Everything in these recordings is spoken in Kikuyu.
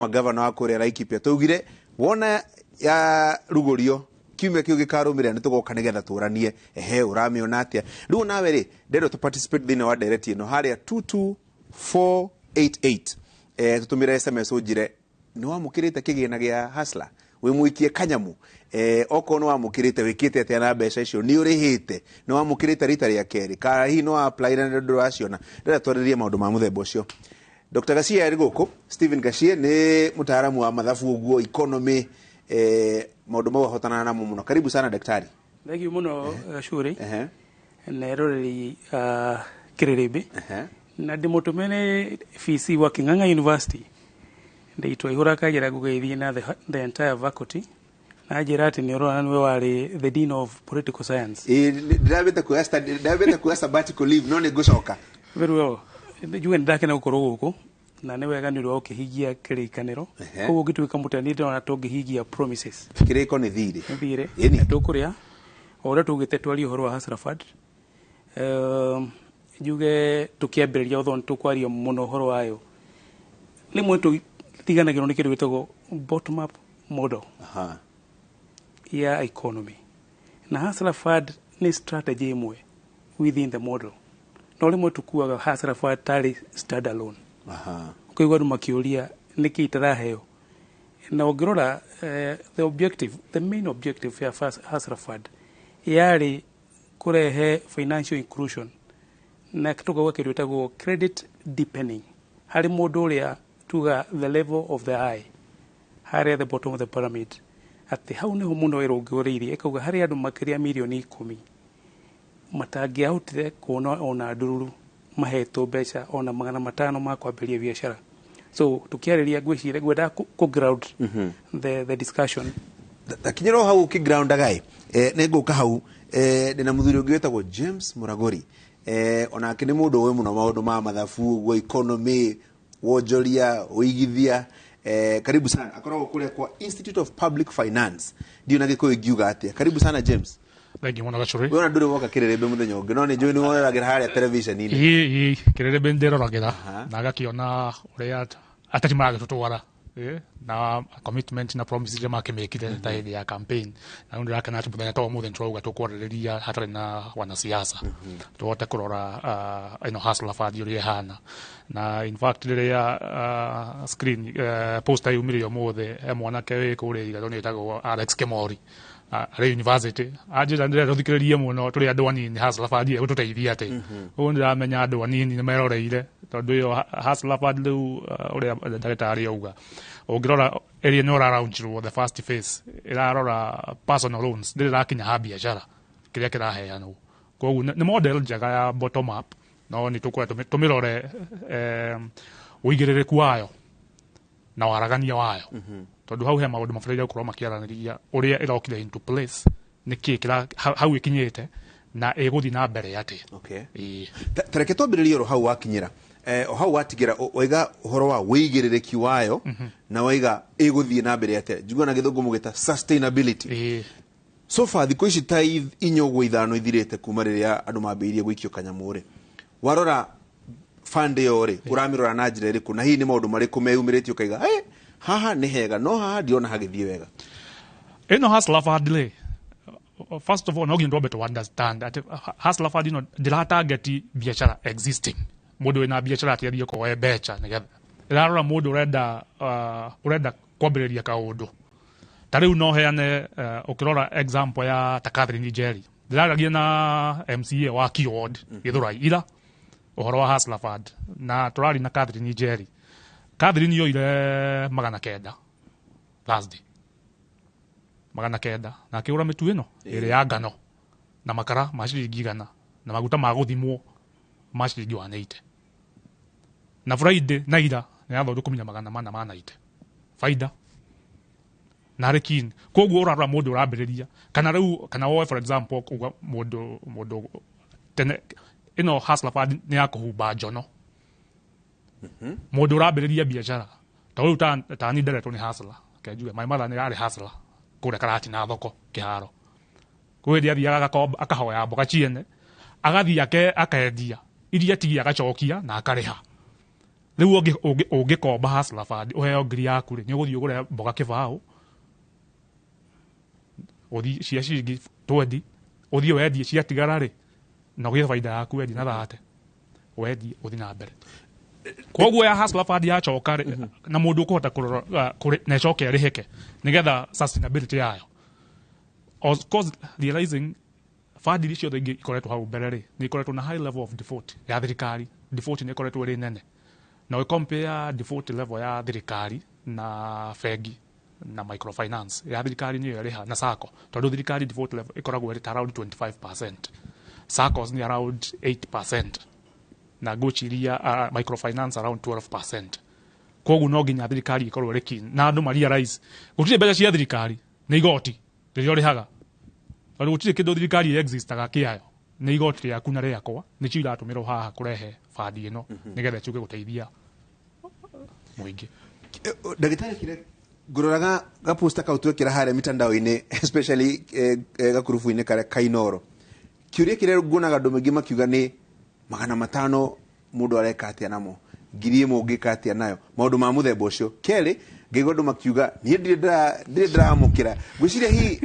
Gavana wa kũrĩa Laikipia twaugire wona ya rugũrio kiumia kĩu gĩkarũmĩrĩra nĩ tũgoka nĩgetha tũranie ehe ũramĩona atĩa. Rĩu nawe rĩ, ndĩrenda tũ participate thĩinĩ wa ndereti ĩno harĩa 22488, tũtũmĩre SMS ũnjĩre nĩ wamũkĩrĩte kĩgĩna gĩa Hustler, wĩ mũikie kanyamu, okorwo nĩ wamũkĩrĩte wĩkĩte atĩa na mbeca icio, nĩ ũrĩhĩte, nĩ wamũkĩrĩte rita rĩa kerĩ, kana hihi nĩ wa apply na ndũraciona. Ndĩrenda twarĩrie maũndũ ma mũthemba ũcio. Dr. Gachie arĩ gũkũ. Stephen Gachie nĩ mũtaaramu wa mathabu ũguo, economy, maũndũ mau ahotanaga namo mũno. Karibu sana, daktari. Thank you mũno, Gacuri na eroreri Kĩrĩrĩmbĩ. Na ndĩmũtũme nĩ VC wa King'ang'a University ndeitwo ihũra kanjĩra ngũgeithie na the entire faculty na njĩra atĩ nĩ ũrona nĩwe warĩ the dean of political science. Ĩĩ, ndĩrambĩte kuoya sabbatical leave, no nĩ ngũcoka. Very well. Njuge nĩ ndakena gũkorwo gũkũ na nĩ wega nĩ ũndũ wa ũkĩhingia kĩrĩkanĩro. Koguo ũngĩtuĩka mũtani, ndĩrona tũngĩhingia promises. Kĩrĩko nĩ thirĩ. Nĩ thirĩ. Ĩni. Na tũkũrĩa o ũrĩa tugĩte twarie ũhoro wa Hustler Fund. Njuge tũkĩambĩrĩria, although nĩ tũkwaria mũno ũhoro wayo, rĩmwe tũtiganagĩrwo nĩ kĩndũ gĩtagwo bottom up model ya economy, na Hustler Fund nĩ strategy ĩmwe within the model, no rĩmwe tukuaga Hustler Fund tarĩ stand alone. Ũkaigua andũ makĩũria nĩkĩ itaraheo. Na ũngĩrora, the objective, the main objective ya Hustler Fund yarĩ kũrehe financial inclusion na tũkauga kĩndũ gĩtagwo credit deepening harĩ mũndũ ũrĩa tuga the level of the eye harĩa the bottom of the pyramid, atĩ hau nĩho mũno ĩrũngũrĩirie, ĩkauga harĩ andũ makĩria mirioni 10 matangĩahotire kuona ona ndururu mahetwo mbeca ona 500 ma kwambĩrĩria biacara. So tukiarĩria, ngwĩciria ngwendaga kũ ground the discussion. Takinyĩra o hau ũkĩgroundaga ĩ, nĩ ngũka hau, ndĩna mũthuri ũngĩ wĩtagwo James Mũragũri, onake nĩ mũndũ ũĩ mũno maũndũ ma mathabu ũguo, economy, wonjoria, ũigithia. Karibu sana. Akoragwo kũrĩa kwa Institute of Public Finance, ndiũ na Gĩkũyũ ingiuga atĩa. Karibu sana, James. Thank you mũno, Gacũrĩ. Wona ndũrĩ woka Kĩrĩrĩmbĩ mũthenya ũngĩ, no nĩ njũĩ nĩ wororagĩra harĩa television-inĩ. Ĩ Kĩrĩrĩmbĩ nĩndĩroragĩra na ngakĩona ũrĩa ateti maragĩtũtwara, na commitment na promises iria makĩmĩkire ta hĩndĩ ya campaign. Na rĩu ndĩrakena atĩ mũthenya ta ũmũthĩ nĩtũrauga tũkwarĩrĩria hatarĩ na wanasiasa, tũhote kũrora ĩno Hustler Fund ũrĩa ĩhana. Na in fact rĩrĩa screen poster yumire ũmũthĩ, he mwanake wĩ kũrĩa Igatho nĩ ĩtagwo Alex Kemori, arĩ university, anjĩra ndĩrenda tũthikĩrĩrie mũno tũrĩ andũ anini, Hustler Fund ĩgũtũteithia atĩ. Ũguo nĩndĩramenya andũ anini nĩ meroreire, tondũ ĩyo Hustler Fund rĩu, ũrĩa ndagĩtarĩ auga, ũngĩrora ĩrĩa nĩ ũraraunchirwo, the first phase ĩrarora personal loans, ndĩrĩ ĩrakinya ha biacara kĩrĩa kĩraheanwo. Koguo nĩ model njega ya bottom up, no nĩ tũkwenda tũmĩrore ũigĩrĩrĩku wayo na waragania wayo, tondũ hau he maũndũ mabataire gũkorwo makĩaranĩria ũrĩa ĩrokire into place, nĩkĩ kĩra hau ĩkinyĩte na ĩgũthiĩ na mbere atĩa. Ĩĩ. Tareke twambĩrĩrie oro hau wakinyĩra, o hau watigĩra, waiga ũhoro wa wĩigĩrĩrĩki wayo na waiga ĩgũthiĩ na mbere atĩa. Njigua na Gĩthũngũ mũgĩta sustainability. So far thikũ ici ta 4 ũguo 5 ithirĩte kuma rĩrĩa andũ mambĩrĩirie gũikio kanyamũ rĩ, warora fund ĩyo rĩ, ũramĩrora na njĩra ĩrĩkũ, na hihi nĩ maũndũ marĩkũ meyumĩrĩtie ũkaiga, "Hey, haha nĩ hega, no haha ndirona hagĩthiĩ wega"? Ĩno Hustler Fund rĩ, first of all no nginya twambe to understand atĩ Hustler Fund ĩno ndĩra target biacara existing, mũndũ wĩna biacara atĩ athiĩ kuoe mbeca nĩgetha. Ĩrarora mũndũ ũrenda kwambĩrĩria kaũndũ. Ta rĩu no heane, ũkĩrora example ya ta Catherine Njeri, ndĩraragia na MCA wa Kio Ward Gĩthũrai ira ũhoro wa Hustler Fund, na tũrari na Catherine Njeri. Catherine yoire 900 Thursday, 900, na akĩgũra mĩtu ĩno ĩrĩa ya ngano na makara ma ciringi 100 na maguta ma gũthimwo ma ciringi 180. Na Friday na ira nĩ yathũndũkũmia 490 faida na arĩ keen. Koguo ũrarora mũndũ ũrambĩrĩria, kana rĩu kana woe for example kuga mũndũ tene, ĩno Hustler Fund nĩ ya kũhumba njono mũndũ ũrambĩrĩria biacara. Ta rĩu ta ni nderetwo nĩ hustler, kenjuge my mother nĩ arĩ hustler kũrĩa Karatina thoko kĩharo. Kwĩ hĩndĩ athiaga agakomba, akahoya mboga ciene, agathiĩ akendia iria atigia, agacokia na akarĩha. Rĩu ũngĩkomba Hustler Fund ũheo ngiri yaku rĩ, nĩ ũgũthiĩ ũgũre mboga kĩbaũ ũthiĩ cia ciringi 20, ũthiĩ wendie ciatigara rĩ, na ũgĩe baida yaku, wendie na 30, wendie ũthiĩ na mbere. Koguo ya Hustler Fund yacoka rĩ, na mũndũ ũkũhota kũrora na ĩcoke ĩrĩhĩke nĩgetha sustainability yayo. Of course, realizing fund iria ciothe ingĩ ikoretwo hau mbere rĩ, nĩ ikoretwo na high level of default ya thirikari. Default nĩ ĩkoretwo ĩrĩ nene, na ũgĩ-compare default level ya thirikari na bengi na microfinance, ya thirikari nĩyo ĩrĩha na sacco, tondũ thirikari default level ĩkoragwo ĩrĩ ta around 25%, saccos nĩ around 8%, na ngwĩciria microfinance around 12%. Koguo no nginya thirikari ĩkorwo ĩrĩ keen na andũ ma realize gũtirĩ mbeca cia thirikari, nĩ igoti rĩrĩa ũrĩhaga, tondũ gũtirĩ kĩndũ thirikari existaga kĩayo, nĩ igoti rĩaku na rĩakwa nĩcio iratũmĩrwo haha kũrehe bandi ĩno nĩgetha ĩtuĩke gũteithia mũingĩ. Ndagĩtarĩ, kire ngũroraga gaposta kau twekĩra harĩa mitandao-inĩ, especially gakurubu-inĩ karĩa kainoro, kĩũria kĩrĩa nguonaga andũ maingĩ makiuga nĩ 500 mũndũ areka atĩa namo, 1000 ũngĩka atĩa nayo, maũndũ ma mũthemba ũcio. Kerĩ, ngaigua andũ makiuga niĩ ndirĩ ndĩramũkĩra. Ngwĩciria hihi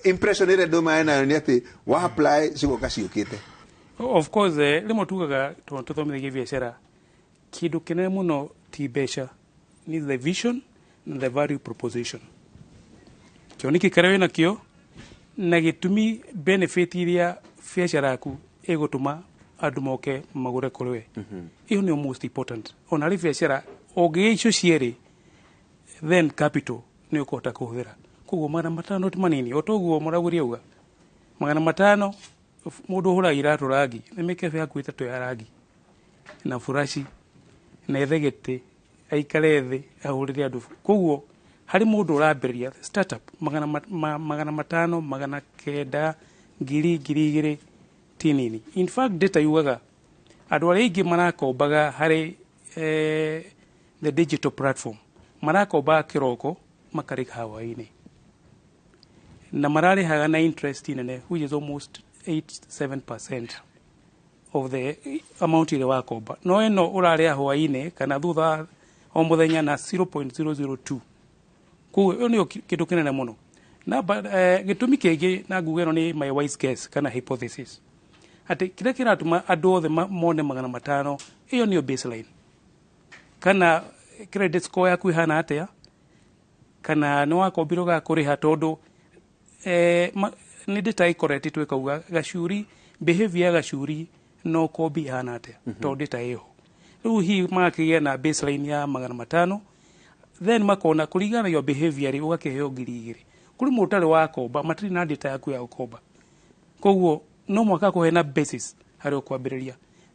impression ĩrĩa andũ marĩ nayo nĩ atĩ wa apply cigoka ciũkĩte. Of course, rĩmwe tugaga tondũ tũthomithagia biacara, kĩndũ kĩnene mũno ti mbeca, ni the vision na the value proposition, kĩoneki kĩrĩa wĩna kĩo na gĩtũmi, benefit iria biacara yaku ĩgũtũma andũ moke magũre kũrĩ we. Ĩyo nĩyo most important. Ona harĩ biacara ũngĩgĩa icio cierĩ, then capital nĩ ũkũhota kũhũthĩra. Koguo 500 ti manini, o toguo mũragũri auga 500, mũndũ ũhũraga iratũ rangi nĩ mĩkebe yaku 3 ya rangi na buraci na ethe gĩtĩ aikare thĩ ahũrĩre andũ. Koguo harĩ mũndũ ũrambĩrĩria startup, 500, 900, 1000, 2000 ti nini. In fact, data yugaga andũ arĩa aingĩ marakombaga harĩ the digital platform marakombaga kĩroko makarĩha hwaĩ-inĩ, na mararĩhaga na interest nene, which is almost 8-7% of the amount ĩrĩa wakomba. No ĩno ũrarĩha hwaĩ-inĩ kana thutha wa o mũthenya na 0.002. Koguo ĩyo nĩyo kĩndũ kĩnene mũno. Na gĩtũmi kĩngĩ, na nguga ĩno nĩ my wise guess kana hypothesis, atĩ kĩrĩa kĩratũma andũ othe mone 500, ĩyo nĩyo baseline, kana credit score yaku ĩhana atĩa, kana nĩ wakombire ũgakũrĩha, tondũ nĩ data ĩkoretwo ĩkauga gacuri, behavior ya gacuri no kombi ĩhana atĩa, tondũ data ĩho. Rĩu hihi magakĩgĩa na baseline ya 500, then makona kũringana na your behavior rĩ, ũgakĩheo 2000. Kũrĩ mũndũ ũtarĩ wakomba, matirĩ na data yaku ya gũkomba, koguo no mwaka kũhe na basis harĩa ũkwambĩrĩria,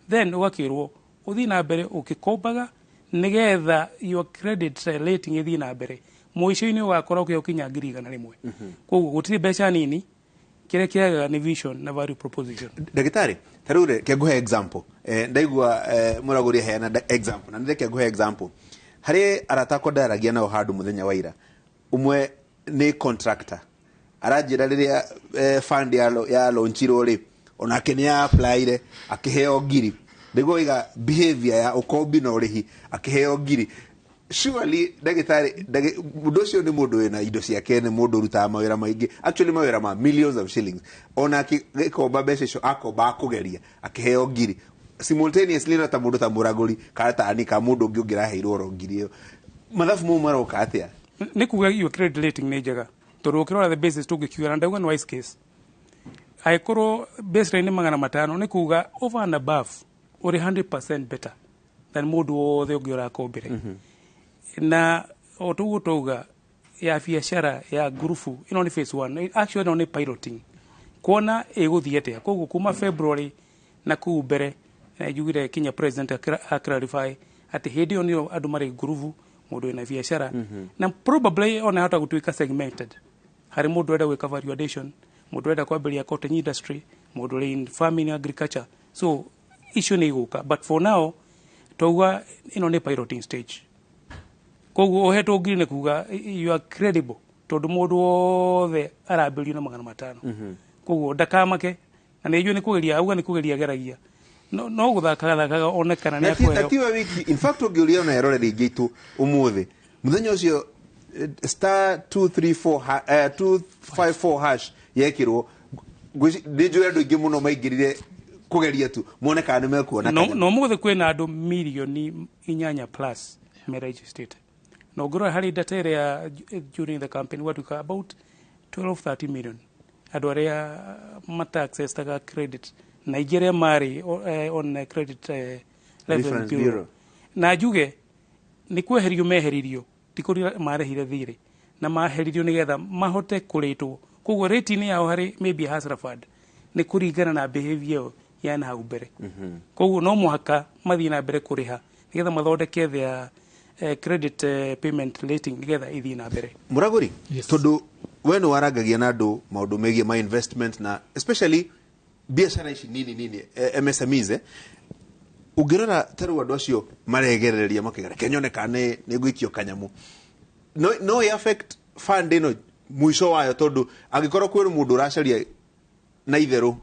then ũgakĩrwo ũthiĩ na mbere ũgĩkombaga nĩgetha your credit rating ĩthiĩ na mbere, mũico-inĩ ũgakora ũkĩheo kinya 100,000. Koguo gũtirĩ mbeca nini, kĩrĩa kĩagaga nĩ vision na value proposition. Ndagĩtarĩ, ta rĩu rĩ, ke ngũhe example. Ndaigua mũragũri aheana example na nĩreke ngũhe example. Harĩ arata akwa ndaragia nao handũ mũthenya wa ira, ũmwe nĩ contractor, aranjĩra rĩrĩa fund ya launchirwo rĩ, onake nĩ applyire akĩheo 1000, nĩguo iga behavior ya ũkombi na ũrĩhi, akĩheo 1000. Surely, ndagĩtarĩ, mũndũ ũcio nĩ mũndũ wĩna indo ciake, nĩ mũndũ ũrutaga mawĩra maingĩ, actually mawĩra ma millions of shillings. Ona akĩkomba mbeca icio akomba akũgeria akĩheo 1000 simultaneously na ta mũndũ ta mũragũri kana tani ka mũndũ ũngĩ ũngĩraheirwo oro 1000 ĩyo, mathabu mau maroka atĩa? Nĩ kuga your credit rating nĩ njega, tondũ ũkĩrora the basis tũngĩkiuga, na ndauga nĩ wise case, angĩkorwo baseline nĩ 500, nĩ kuga over and above ũrĩ 100% better than mũndũ wothe ũngĩ ũrakombire. Na o toguo twauga ya biacara ya ngurubu ĩno nĩ phase one, actually ĩno nĩ piloting kuona ĩgũthiĩ atĩa. Koguo kuma February na kũu mbere na njugire kinya president a clarify atĩ hĩndĩ ĩyo nĩyo andũ marĩ ngurubu, mũndũ wĩna biacara, na probably ona hota gũtuĩka segmented harĩ mũndũ ũrenda gwĩka value addition, mũndũ ũrenda kwambĩrĩria cottage industry, mũndũ ũrĩ in farming, agriculture. So icio nĩ igũka, but for now twauga ĩno nĩ piloting stage. Koguo ũhetwo 1000 nĩ kuga you are credible, tondũ mũndũ wothe arambĩrĩrio na 500. Koguo ndakamake, na nĩ njũĩ nĩ kũgeria auga, nĩ kũgeria ageragia. No guthakaga thakaga one kana nĩ akũheo. Na tiwe wiki, in fact ũngĩũria ona eroreri aingĩ aitũ ũmũthĩ mũthenya ũcio star 234 254 hash yekĩrwo, nĩ njũĩ andũ aingĩ mũno maingĩrire kũgeria tu mone kana nĩ mekuona. No mũthĩ kwĩna andũ 8 million plus me-registered. Na ũngĩrora harĩ data ĩrĩa during the campaign gwatuĩka about 12 30 million andũ arĩa mata accessaga credit, na aingĩ arĩa marĩ on credit reference bureau. Na njuge nĩ kweherio meheririo, ti kũrĩa marehire thirĩ, na maheririo nĩgetha mahote kũrĩtwo. Koguo rating yao harĩ maybe Hustler Fund nĩ kũringana na behavior ya na hau mbere. Koguo no mũhaka mathiĩ na mbere kũrĩha nĩgetha mathondeke their credit payment rating nĩgetha ithiĩ na mbere. Mũragũri. Yes. Tondũ we nĩ warangagia na andũ maũndũ megiĩ ma investment na especially biacara ici nini nini, MSMEs, ũngĩrora ta rĩu andũ acio maregerereria makĩgera kenyone kana nĩ ngũikio kanyamũ, no ĩ affect fund ĩno mũico wayo, tondũ angĩkorwo kwĩ mũndũ ũracaria na itherũ,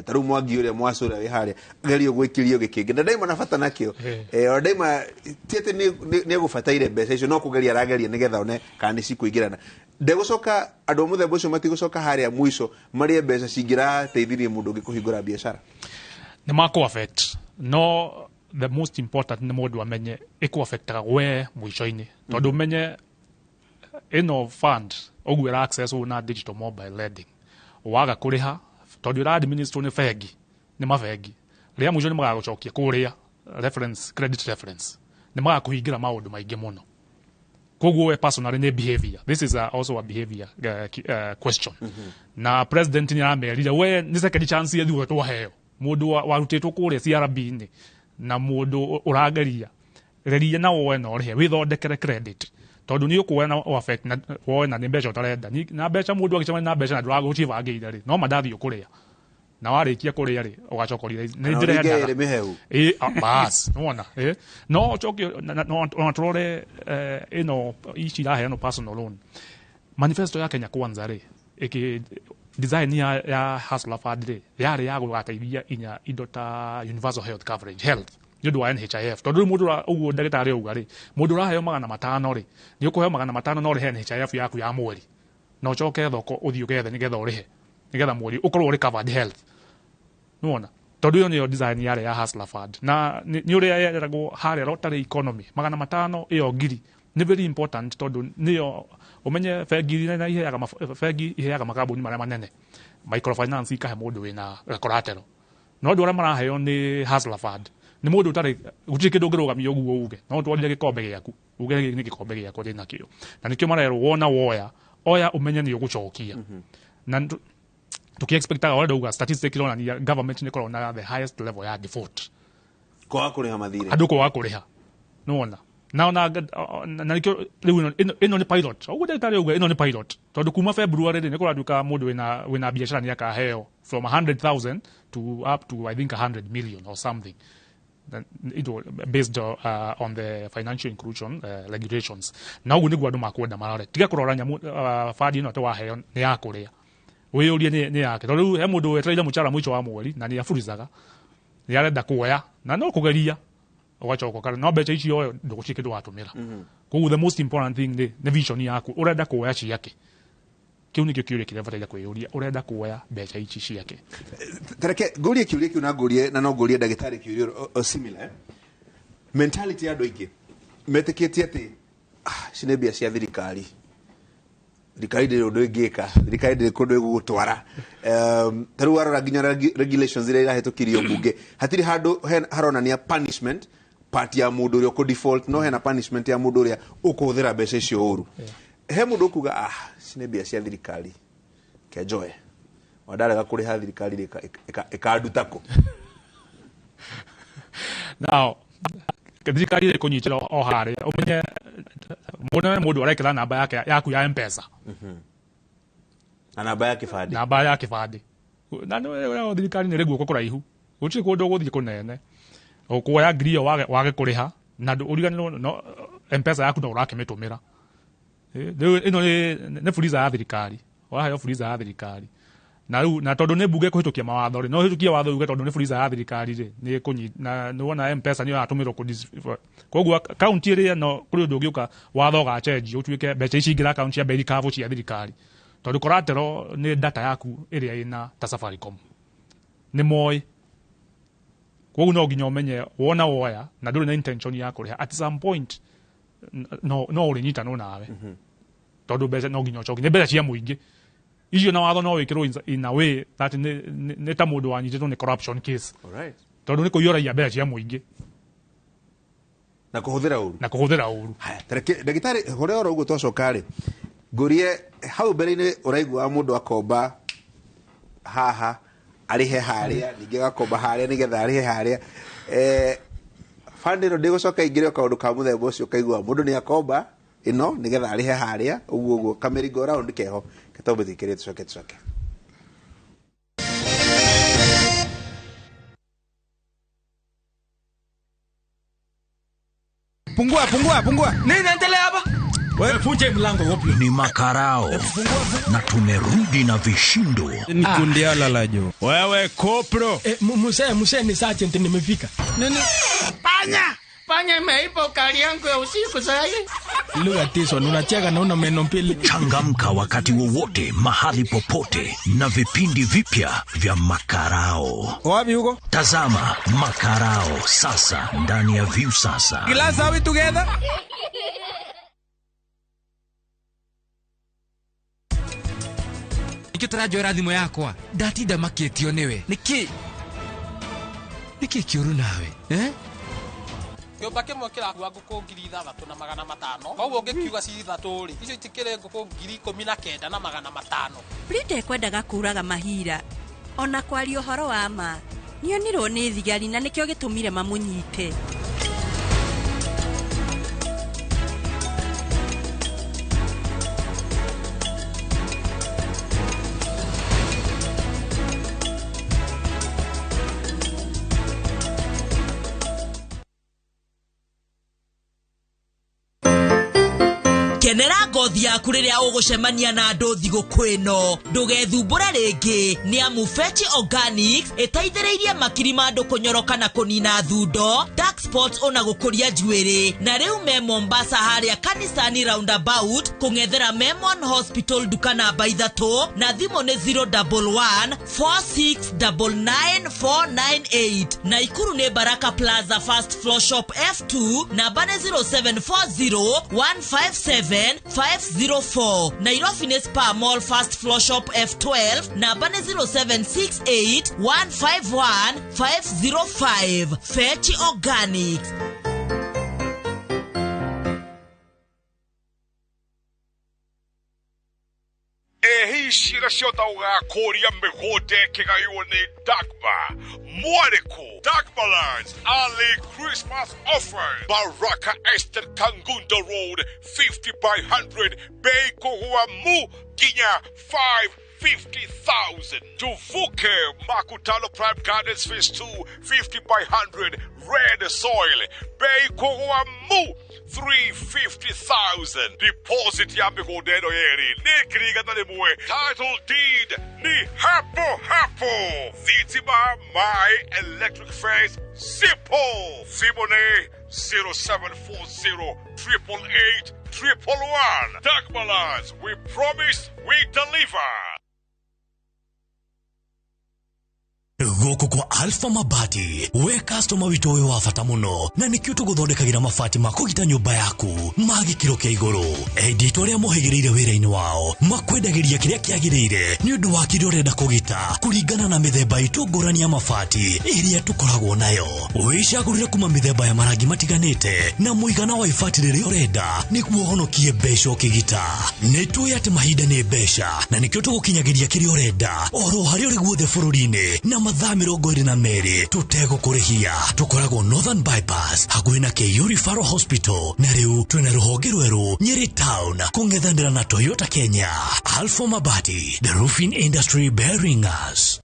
ta rĩu Mwangi ũrĩa mwaca ũrĩa wĩ harĩa gerio gwĩkĩrio gĩkĩngĩ na ndaima na bata nakĩo, ona ndaima ti atĩ nĩ egũbataire mbeca icio, no kũgeria arageria nĩgetha one kana nĩ cikũingĩrana. Ndegũcoka andũ a mũthemba ũcio matigũcoka harĩa mũico marĩe mbeca cingĩrateithirie mũndũ ũngĩ kũhingũra biacara. Nĩ makũ affect, no the most important nĩ mũndũ amenye ĩkũ affectaga we mũico-inĩ, tondũ ũmenye ĩno fund ũguo ĩra access ũũ na digital mobile lending, waga kũrĩha, tondũ ĩra administrwo nĩ bengi, nĩ mabengi, rĩa mũico nĩ magagũcokia kũrĩa reference, credit reference, nĩ magakũhingĩra maũndũ maingĩ mũno. Koguo we personally nĩ behavior, this is also a behavior question. Na president nĩ aramerire we nĩ second chance yethuo twaheo mũndũ warutĩtwo kũrĩa CRB-inĩ na mũndũ ũrageria geria na woe na ũrĩhe wĩthondekere credit, tondũ nĩ ũkuoya na affect na woe na nĩ mbeca ũtarenda. Na mbeca mũndũ agĩcemania na mbeca na ndũragũcibangĩire rĩ, no mandathi ũkũrĩa, na warĩkia kũrĩa rĩ, ũgacoka ũrealize, nĩ Kana ũringe ndĩrendaga. Ĩrĩ mĩhehu. Ĩ bas nĩwona no ũcoke ona tũrore ĩno ici iraheanwo personal loan. Manifesto ya Kenya Kwanza rĩ, ĩkĩ design ya Hustler Fund rĩ, yarĩ ya gũgateithia inya indo ta universal health coverage, health nĩ ũndũ wa NHIF, tondũ rĩu mũndũ ũguo ndagĩtarĩ auga rĩ, mũndũ ũraheo 500 rĩ, nĩ ũkũheo 500 no ũrĩhe NHIF yaku ya mweri, na ũcoke thoko ũthiĩ ũgethe nĩgetha ũrĩhe nĩgetha mweri ũkorwo ũrĩ covered health. Nĩwona, tondũ ĩyo nĩyo design yarĩ ya Hustler Fund na nĩ ũrĩa yeragwo harĩa rotary economy 500 ĩyo ngiri nĩ very important, tondũ nĩyo ũmenye bengi na iheaga bengi iheaga makambuni marĩa manene microfinance, ikahe mũndũ wĩna collateral, no andũ arĩa maraheo nĩ Hustler Fund nĩ mũndũ ũtarĩ, gũtirĩ kĩndũ ũngĩrũgamia ũguo uge no ũtwarire gĩkombe gĩaku uge gĩkĩ nĩ gĩkombe gĩakwa ndĩ nakĩo. Na nĩkĩo marerwo wona woya oya ũmenye nĩ ũgũcokia. Na tukiexpectaga ũrĩa ndauga, statistic ironania government nĩ ĩkoragwo na the highest level ya default. Kwaga kũrĩha mathirĩ. Andũ kwaga kũrĩha, nĩwona, na nĩkĩo rĩu ĩno nĩ pilot. Ũguo ndagĩtarĩ auga ĩno nĩ pilot, tondũ kuma February rĩ, nĩ kũratuĩka mũndũ wĩna biacara nĩ akaheo from 100,000 to up to, I think, 100 million or something. Then it will, based on the financial inclusion regulations. Na ũguo nĩguo andũ makwenda marore, tiga kũrora nyamũ bandi ĩno atĩ waheo nĩ ya kũrĩa, wĩyũrie nĩ yake, tondũ rĩu he mũndũ wetereire mũcara mũico wa mweri na nĩ aburicaga, nĩ arenda kuoya na no kũgeria ũgacoka ũkare no mbeca icio oyo ndũgũtirĩ kĩndũ watũmĩra. Koguo the most important thing nĩ vision yaku, ũrenda kuoya ciake. Kĩu nĩkĩo kĩũria kĩrĩa bataire kwĩyũria, ũrenda kuoya mbeca ici ciake. Tareke ngũrie kĩũria kĩu na ngũrie na no ngũrie ndagĩtarĩ kĩũria o similar, eh? Mentality ya andũ aingĩ metĩkĩtie atĩ ici nĩ mbia cia thirikari, thirikari ndĩrĩ ũndũ ĩngĩka, thirikari ndĩrĩ kũndũ ĩgũgũtwara. Ta rĩu warora nginya regulations iria irahĩtũkirio mbunge, hatirĩ handũ haronania punishment part ya mũndũ ũrĩa ũkũ default, no hena punishment ya mũndũ ũrĩa ũkũhũthĩra mbeca icio ũru. He mũndũ ũkuga, ici nĩ mbia cia thirikari, kenjoe wandarega kũrĩha thirikari rĩ, ĩkanduta kũ? Now thirikari ĩrĩ kũnyitĩra o harĩa ũmenye mũndũ mũndũ arekĩra namba yake yaku ya Mpesa. Na namba ya kĩbandĩ. Namba ya kĩbandĩ. Na nĩ thirikari nĩ ĩrĩ guoko kũraihu, gũtirĩ kũndũ ũgũthiĩ kũnene ũkuoya ngiri ĩyo wage kũrĩha na ũriganĩrwo no Mpesa yaku no ũrakĩmĩtũmĩra. Rĩu ĩno nĩ fuliza ya thirikari, waheo fuliza ya thirikari. Na rĩu na tondũ nĩ mbunge kũhĩtũkia mawatho rĩ, no hĩtũkie watho uge tondũ nĩ Fuliza ya thirikari rĩ, nĩ ĩkũnyi na nĩ wona M-Pesa nĩyo yatũmĩrwo kũ koguo kaunti ĩrĩa no kũrĩ ũndũ ũngĩũka watho ũgachenjio ũtuĩke mbeca ici ingĩra akaunti cia irikabũ cia thirikari, tondũ collateral nĩ data yaku ĩrĩa ĩna ta Safaricom nĩ moĩ. Koguo no nginya ũmenye wona woya na ndũrĩ na intention ya kũrĩha, at some point no ũrĩnyitanwo nawe, tondũ mbeca no nginya ũcokie, nĩ mbeca cia mũingĩ icio, na watho no wĩkĩrwo in a way that nĩ ta mũndũ wanyitĩtwo nĩ corruption case. Alright. Tondũ nĩ kũiyũragia mbeca cia mũingĩ na kũhũthĩra ũru, na kũhũthĩra ũru. Haya, ndagĩtarĩ, hũrĩa oro ũguo twacoka rĩ, ngũrie hau mbere-inĩ ũraigua mũndũ akomba haha arĩhe harĩa, ningĩ agakomba harĩa nĩgetha arĩhe harĩa. Fund ĩno ndĩgũcoka ingĩre kaũndũ ka mũthemba ũcio, ũkaigua mũndũ nĩ akomba ĩno nĩgetha arĩhe harĩa, ũguo ũguo kamĩringo round keho ketombe tũikĩrie, tũcoke tũcoke. Pungua, pungua, pungua. Nini naendelea hapa? Wewe funje mlango wapi? Ni makarao na tumerudi na vishindo. Ni kundi ala la jo. Wewe kopro. Muse ni sergeant nimefika. Nini? Panya! Panya imeiba ukali yangu ya usiku sasa. Lugha tiso unacheka na una meno mbili. Changamka wakati wowote, mahali popote na vipindi vipya vya Makarao. Wapi huko? Tazama Makarao sasa ndani ya Viusasa. Glass are we together? Nikio tũranjoera thimũ yakwa ndatinda makĩtio nĩwe nĩkĩ nĩkĩ kĩũru nawe eh? Kĩũmba kĩmwe kĩrakua ngũkũ 6,500 koguo ũngĩkiuga ci ithatũ rĩ, icio itikĩrĩ ngũkũ 19,500. Frida ekwendaga kũraga mahira ona kwaria ũhoro wa ma nĩonirwo nĩ thigari na nĩkĩo gĩtũmire mamũnyite. Kenera ngothi yaku rĩrĩa ũgũcemania na andũ thigũkũ ĩno, ndũgethumbũre rĩngĩ nĩ amu Fetch Organics ĩteithĩrĩirie makiri ma andũ kũnyoroka na kũnina thundo, dark spots ona gũkũria njuĩrĩ. Na rĩu me Mombasa harĩa Kanisani roundabout kũng'ethera Memon Hospital duka namba 3 na thimũ nĩ 011 4699 498. Naikuru nĩ Baraka Plaza first floor shop F2 namba nĩ 0740 157 504. Nairobi ni Spa Mall first floor shop F12 namba ni 0768 151 505. Fetch Organics. Ehi shira ciota ugakuria mĩgũnda ĩkĩgaywo nĩ Dagmar Mwarĩku. Dagmar Lands early Christmas offer. Baraka Estate Kangundo Road 50 by 100 bei kũgũa mu nginya 550,000. Tuvuke Makutano Prime Gardens Phase 2 50 by 100 red soil bei kũgũa mu 350,000. Deposit ya mĩgũnda ĩno yerĩ nĩ 100,000. Title deed ni hapo hapo. Thitima my electric fence simple. Thimũ nĩ 0740 888 111. Dagmar Lands, we promise we deliver. Gũkũ kwa Alpha Mabati, we customer witũ wĩ wa bata mũno na nĩkĩo tũgũthondekagĩra mabati ma kũgita nyũmba yaku ma gĩkĩro kĩa igũrũ. Endi arĩa mohĩgĩrĩire wĩra-inĩ wao makwendagĩria kĩrĩa kĩagĩrĩire nĩ ũndũ wa kĩrĩa ũrenda kũgita kũringana na mĩthemba itũ ngũrani ya mabati ĩrĩa tũkoragwo nayo. Wĩcagũrĩre kuma mĩthemba ya marangi matiganĩte na mũigana wa ibati rĩrĩa ũrenda nĩguo ũhonokie mbeca ũkĩgita. Nĩ tũĩ atĩ mahinda nĩ mbeca na nĩkĩo tũgũkinyagĩria kĩrĩa ũrenda oro harĩa ũrĩ guothe bũrũri-inĩ na mathaa 22 tũtegũkũrĩhia. Tũkoragwo Northern Bypass hakuhĩ na KU Referral Hospital na rĩu twĩna rũhonge rwerũ Nyeri Town kũng'ethanĩra na Toyota Kenya. Alpha Mabati, the roofing industry bearing us.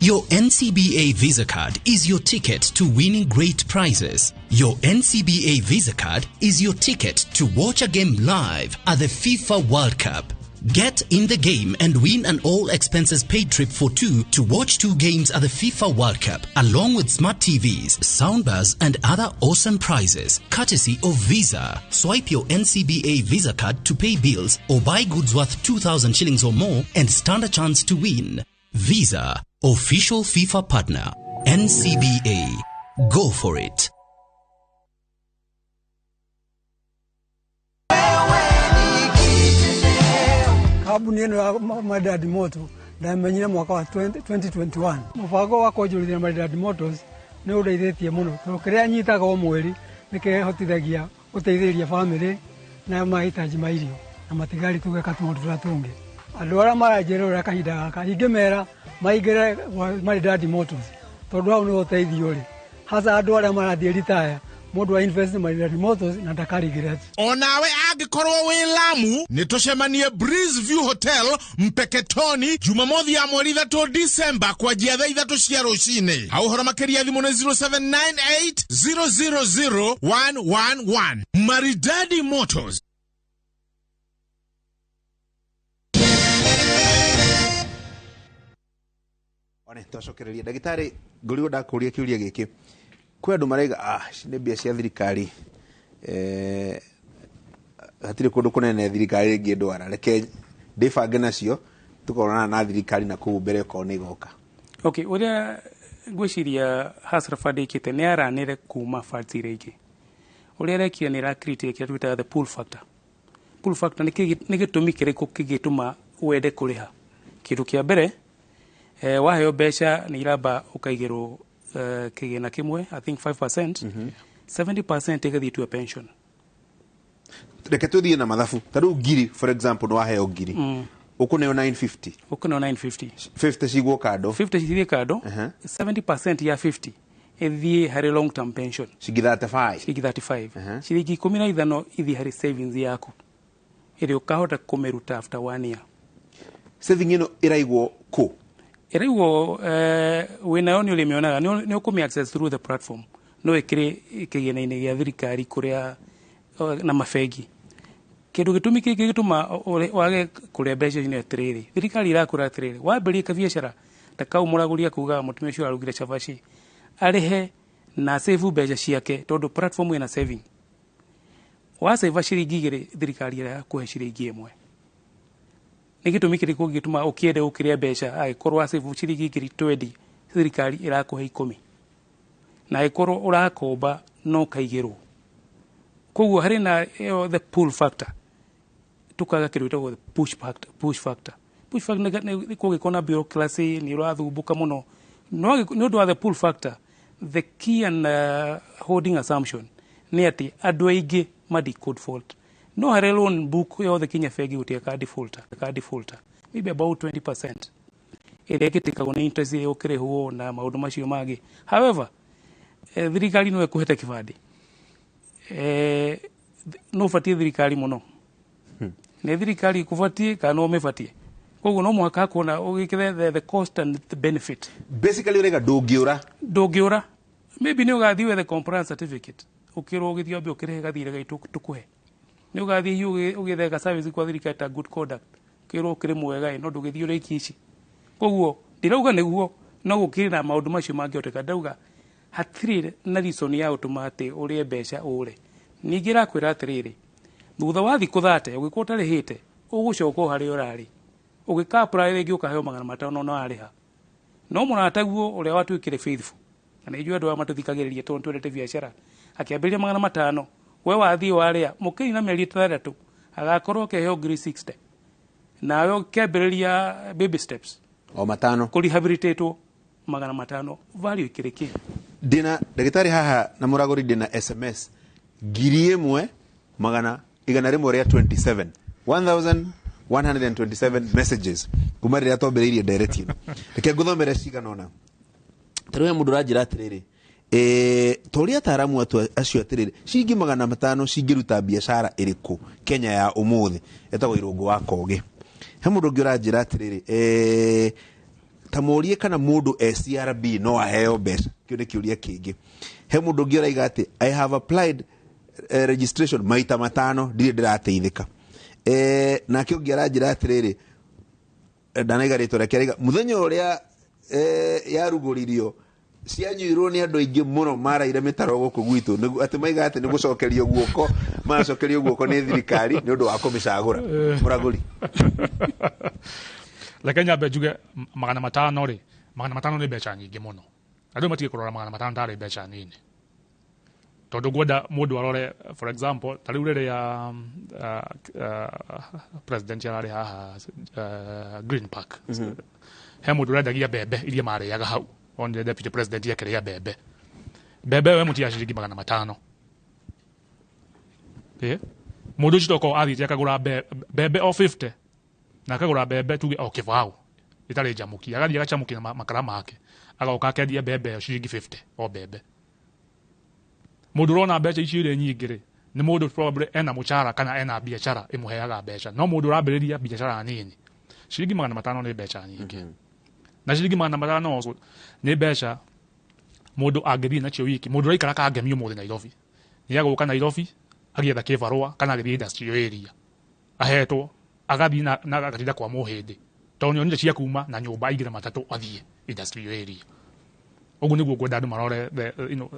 Your NCBA Visa card is your ticket to winning great prizes. Your NCBA Visa card is your ticket to watch a game live at the FIFA World Cup. Get in the game and win an all expenses paid trip for two to watch two games at the FIFA World Cup, along with smart TVs, soundbars, and other awesome prizes, courtesy of Visa. Swipe your NCBA Visa card to pay bills or buy goods worth 2,000 shillings or more and stand a chance to win. Visa, official FIFA partner. NCBA. Go for it. Kambuni ĩno ya Maridadi Motors ndamenyire mwaka wa 2021. Mũbango wa kwonjorithia Maridadi Motors nĩ ũndeithĩtie mũno tondũ kĩrĩa nyitaga o mweri nĩ kĩhotithagia gũteithĩrĩria bamĩrĩ na mahitaji ma irio na matigari tũgeka tũmaũndũ tũrĩa tũngĩ. Andũ arĩa maranjĩrora kahinda gaka ingĩmera maingĩre Maridadi Motors tondũ hau nĩho ũteithio ũrĩ, hasa andũ arĩa marathiĩ ritaya mũndũ wa invest Maridadi Motors na ndaka regret. Onawe angĩkorwo wĩ Lamu nĩ tũcemanie Breeze View Hotel Mpeketoni Jumamothi ya mweri 3 Disemba kwanjia thaa 3 cia rũcinĩ. Hau ũhoro makĩria thimũ nĩ 0798 000 111. Maridadi Motors. One twacokereria ndagĩtarĩ ngũrigo ndakũria kĩũria gĩkĩ. Kwĩ andũ maraiga ici nĩ mbia cia thirikari, hatirĩ kũndũ kũnene thirikari ĩngĩndwara, reke ndĩbange nacio tũkonana na thirikari na kũu mbere okorwo nĩ igoka. Okay, ũrĩa ngwĩciria Hustler Fund ĩkĩte nĩ yaranĩre kuma funds iria ingĩ. Ũrĩa ĩrekire nĩ ĩra create kĩrĩa twĩtaga the pull factor. Pull factor nĩ gĩtũmi kĩrĩkũ kĩngĩtũma wende kũrĩha. Kĩndũ kĩa mbere, waheo mbeca nĩ iramba ũkaigĩrwo kĩgĩna kĩmwe, I think 5%, 70% ĩgathiĩ to a pension. Reke tũthiĩ na mathabu. Ta rĩu ngiri, for example, nĩ waheo ngiri. Ũkũneo 950. Ũkũneo 950. 50 cigwo kando. 50 cithiĩ kando. 70% ya 50 ĩthiĩ harĩ long term pension. Ciringi 35. Ciringi 35. Ciringi 15 ithiĩ harĩ savings yaku. Ĩrĩa ũkahota kũmĩruta after 1 year. Saving ĩno ĩraigwo kũ? Ĩraigwo wĩnayo nĩ ũrĩmĩonaga, nĩ ũkũmĩ access through the platform. No ĩkĩrĩ kĩgĩna-inĩ gĩa thirikari kũrĩa na mabengi. Kĩndũ gĩtũmi kĩngĩ gĩtũma wage kũrĩa mbeca nĩ atĩrĩrĩ, thirikari ĩrakũra atĩrĩrĩ, wambĩrĩria kabiacara ta kau mũragũri akugaga mũtumia ũcio arugire cabaci, arĩhe na save mbeca ciake tondũ platform ĩna saving. Wasave ciringi 2 thirikari ĩrakũhe ciringi 1. Nĩ gĩtũmi kĩrĩkũ gĩtũma ũkĩende ũkĩrĩa mbeca angĩkorwo wasave ciringi 20,000 thirikari ĩrakũhe 10, na angĩkorwo ũrakomba no kaigĩrwo. Koguo harĩ na the pull factor, tukaga kĩndũ gĩtagwo the push factor. Push factor nĩ kũngĩkorwo na bureaucracy nĩ ũrathumbũka mũno. No nĩ ũndũ wa the pull factor, the key and holding assumption nĩ atĩ andũ aingĩ madi default. No harĩ loan book yothe kinya bengi gũtirĩ ka defaulter maybe about 20% ĩrĩa ĩgĩtĩkagwo nĩ interest ĩrĩa ũkĩrĩhwo na maũndũ macio mangĩ. However, thirikari no ĩkũhete kĩbandĩ, no ũbatiĩ thirikari mũno, nĩ thirikari ĩkũbatiĩ kana no ũmĩbatiĩ. Koguo no mũhaka kuona ũgĩkĩre the cost and the benefit. Basically ũraiga ndũngĩũra. Maybe nĩ ũgathiĩ wethe compliance certificate, ũkĩrwo ũgĩthiĩ wambe ũkĩrĩhe gathirĩ gaitũ tũkũhe. Nĩ ũgathiĩ ũgĩethe ga service kwa thirikari ta good conduct, ũkĩrwo ũkĩrĩ mwega no ndũgĩthiĩ ũrĩkie ici. Koguo ndirauga nĩguo, no gũkĩrĩ na maũndũ macio mangĩhoteka. Ndauga hatirĩ na reason ya gũtũma atĩ ũrĩe mbeca ũre. Ningĩ ĩrakwĩra atĩrĩrĩ, thutha wa thikũ 30 ũngĩkorwo ũtarĩhĩte ũgũcoka o harĩa ũrarĩ. Ũgĩka apply rĩngĩ ũkaheo 500 no warĩha. No mũrataguo ũrĩa watuĩkire faithful, na nĩ njũĩ andũ aya matũthikagĩrĩria tondũ twendete biacara, akĩambĩrĩria 500, we wathiĩ warĩa mũkĩri na mĩeri 6 agakorwo akĩheo 60,000, nawe ũkĩambĩrĩria baby steps o matano kũrehabilitatwo 500, value ĩkĩrĩ kĩ? Ndĩna ndagĩtarĩ haha na mũragũri, ndĩna SMS 1127, 1127 messages kuma rĩrĩa twambĩrĩirie ndereti ĩno. Reke ngũthomere cigana ũna. Ta rĩu he mũndũ ũranjĩra atĩrĩrĩ, ta ũrĩa ataaramu acio atĩrĩrĩ, ciringi 500 cingĩruta biacara ĩrĩkũ Kenya ya ũmũthĩ? Etagwo Irũngũ wa Koge. He mũndũ ũngĩ ũranjĩra atĩrĩrĩ, Ta morie kana mũndũ e CRB no aheo mbeca. Kĩu nĩ kĩũria kĩngĩ. He mũndũ ũngĩ ũraiga atĩ I have applied registration maita 5, ndirĩ ndĩrateithĩka. Nake ũngĩ aranjĩra atĩrĩrĩ, ndanaiga rĩtwa rĩake, araiga mũthenya ũrĩa yarugũririo cianyuirwo nĩ andũ aingĩ mũno maraire mĩtaro gũkũ gwitũ, atĩ maiga atĩ nĩ gũcokerio guoko, maracokerio guoko nĩ thirikari nĩ ũndũ wa kũmĩcagũra. Mũragũri. Reke nyambe njuge 500 rĩ, 500 nĩ mbeca nyingĩ mũno. Andũ matige kũrora 500 tarĩ mbeca nini, tondũ ngwenda mũndũ arore, for example, ta rĩu rĩrĩa president ararĩ haha Green Park, he mũndũ ũrendagia mbembe iria marĩaga hau, onire deputy president akĩrĩa mbembe. Mbembe ĩyo ĩmũtia ciringi 500. Mũndũ ũcio tokorwo athiĩte akagũra mbembe o 50, na akagũra mbembe tuge o kĩbaũ ĩtarĩ njamũki, agathiĩ agacamũkia na makara make, agoka akendia mbembe ĩyo ciringi 50 o mbembe. Mũndũ ũrona mbeca icio irĩ nyingĩ rĩ, nĩ mũndũ probably ena mũcara kana ena biacara ĩmũheaga mbeca, no mũndũ ũrambĩrĩria biacara nini, ciringi 500 nĩ mbeca nyingĩ. Na ciringi 500 also nĩ mbeca mũndũ angĩthiĩ nacio wiki. Mũndũ ũraikara Kangemi ũmũthĩ Nairobi, nĩ agũka Nairobi agĩetha kĩbarũa kana agĩthiĩ industrial area ahetwo, agathiĩ na agatinda kwa mũhĩndĩ, tondũ nĩonire cia kuma na nyũmba aingĩre matatũ athiĩ industrial area. Ũguo nĩguo ngwenda andũ marore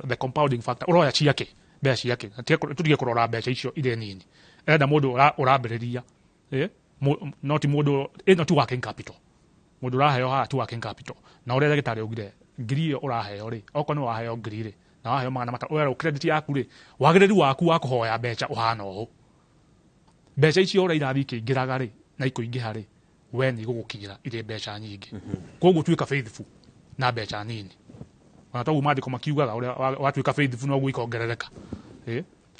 the compounding factor. Ũroya ciake, mbeca ciake, tũtige kũrora mbeca icio irĩ nini. Enda mũndũ ũrambĩrĩria, no ti mũndũ ĩno ti working capital. Mũndũ ũraheo haha ti working capital. Na ũrĩa ndagĩtarĩ augire, ngiri ĩyo ũraheo rĩ, okorwo nĩ waheo ngiri rĩ, na waheo 500, ũrerwo credit yaku rĩ, wagĩrĩru waku wa kũhoya mbeca ũhana ũũ. Mbeca icio ũrĩa irathiĩ ikĩingĩraga rĩ, na ikũingĩha rĩ, we nĩ igũgũkinyĩra irĩ mbeca nyingĩ. Koguo tuĩka faithful na mbeca nini. Ona toguo maandĩko makiugaga ũrĩa watuĩka faithful noguo ikongerereka.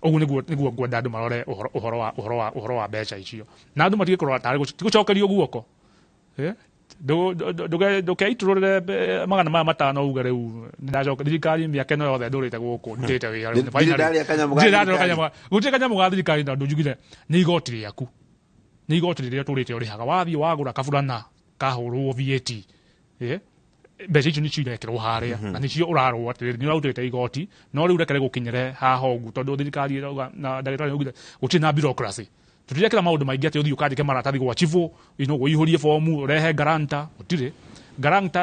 Ũguo nĩguo ngwenda andũ marore ũhoro wa mbeca icio. Na andũ matige kũrora tarĩ gũcokerio guoko. Ndũkeitũrũrĩre 500 uge rĩu nĩndacoka thirikari mĩaka ĩno yothe ndũrĩte gũkũ ndutĩte wĩra. Ndirĩ ndarĩa kanyamũ ga thirikari. Gũtirĩ kanyamũ ga thirikari, na ndũnjugire nĩ igoti rĩaku. Nĩ igoti rĩrĩa ũtũrĩte ũrĩhaga. Wathiĩ wagũra kaburana kahũrwo VAT. Mbeca icio nĩcio irekĩrwo harĩa, na nĩcio ũrarwo atĩrĩrĩ nĩ ũrarutĩte igoti, no rĩu rekere gũkinyĩre haha ũguo, tondũ thirikari ĩrauga na ndagĩtarĩ augire gũtirĩ na bureaucracy. Tũtirekĩra maũndũ maingĩ atĩ ũthiĩ ũkandĩke maratathi gwa chibũ, ũihũrie bomu, ũrehe guarantor, gũtirĩ.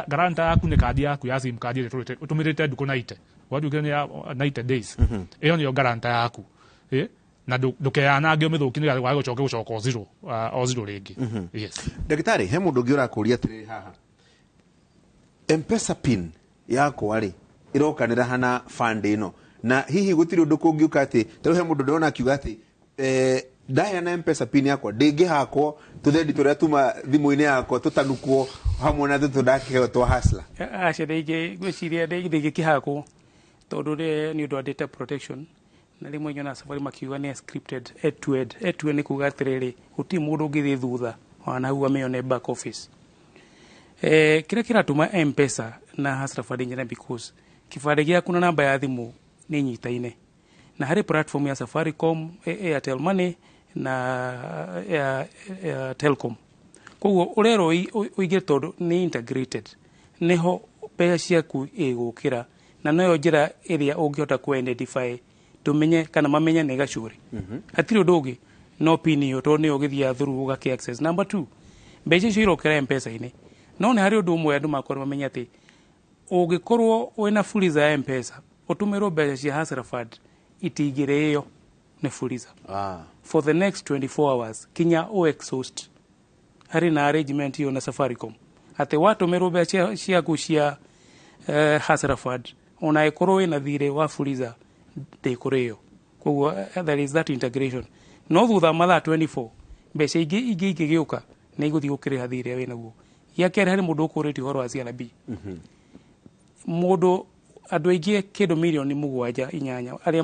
Guarantor yaku nĩ kandi yaku ya SIM card ĩrĩa ũtũmĩrĩte ndukũ 90. Gwatuĩkire nĩ ya 90 days. Ĩyo nĩyo guarantor yaku. Na ndũkeyanange ũmĩthũkie nĩgetha wage gũcoka gũcoka o zero rĩngĩ. Yes. Ndagĩtarĩ, he mũndũ ũngĩ ũrakũria atĩrĩrĩ haha. M-Pesa pin yakwa rĩ, ĩrokanĩra hana fund ĩno. Na hihi gũtirĩ ũndũ kũngiũka atĩ, ta rĩu he mũndũ ndĩrona akiuga atĩ, ndaheana M-Pesa pin yakwa, ndĩngĩhakwo tũthendi tũrĩa tuma thimũ-inĩ yakwa tũtanukwo hamwe na tũtũ ndakĩheo twa Hustler. Aca, ngwĩciria ndĩngĩkĩhakwo tondũ nĩ ũndũ wa data protection. Na rĩmwe nyona Safari makiuga nĩ scripted end to end. End to end nĩ kuga atĩrĩrĩ, gũtirĩ mũndũ ũngĩthiĩ thutha ona hau amĩone back office. Kĩrĩa kĩratũma M-Pesa na Hustler Fund njene because kĩbandĩ gĩaku na namba ya thimũ nĩ inyitaine. Na harĩ platform ya Safaricom, Airtel Money na ya Telcom. Koguo ũrerwo ũingĩre tondũ nĩ integrated. Nĩho mbeca ciaku igũkĩra, na noyo njĩra ĩrĩa ũngĩhota ku identify tũmenye kana mamenye nĩ gacũrĩ. Hatirĩ ũndũ ũngĩ no pin ĩyo tondũ nĩyo ũgĩthiaga through ũgakĩ access. Number 2, mbeca icio irokĩra M-Pesa-inĩ. No nĩ harĩ ũndũ ũmwe andũ makorwo mamenye atĩ ũngĩkorwo wĩna Fuliza ya M-Pesa, ũtũmĩrwo mbeca cia Hustler Fund itingĩrĩo nĩ Fuliza. For the next 24 hours kinya o exhaust. Harĩ na arrangement ĩyo na Safaricom atĩ watũmĩrwo mbeca ciaku cia Hustler Fund ona ĩkorwo wĩna thirĩ wa Fuliza ndĩkũrĩo. Koguo there is that integration. No thutha mathaa 24 mbeca ingĩ ingĩgĩũka nĩ igũthiĩ gũkĩrĩha thirĩ wĩnaguo. Gĩa kerĩ, harĩ mũndũ ũkũrĩtie ũhoro wa CRB. Mũndũ andũ aingĩ kĩndũ mirioni 7 8 arĩa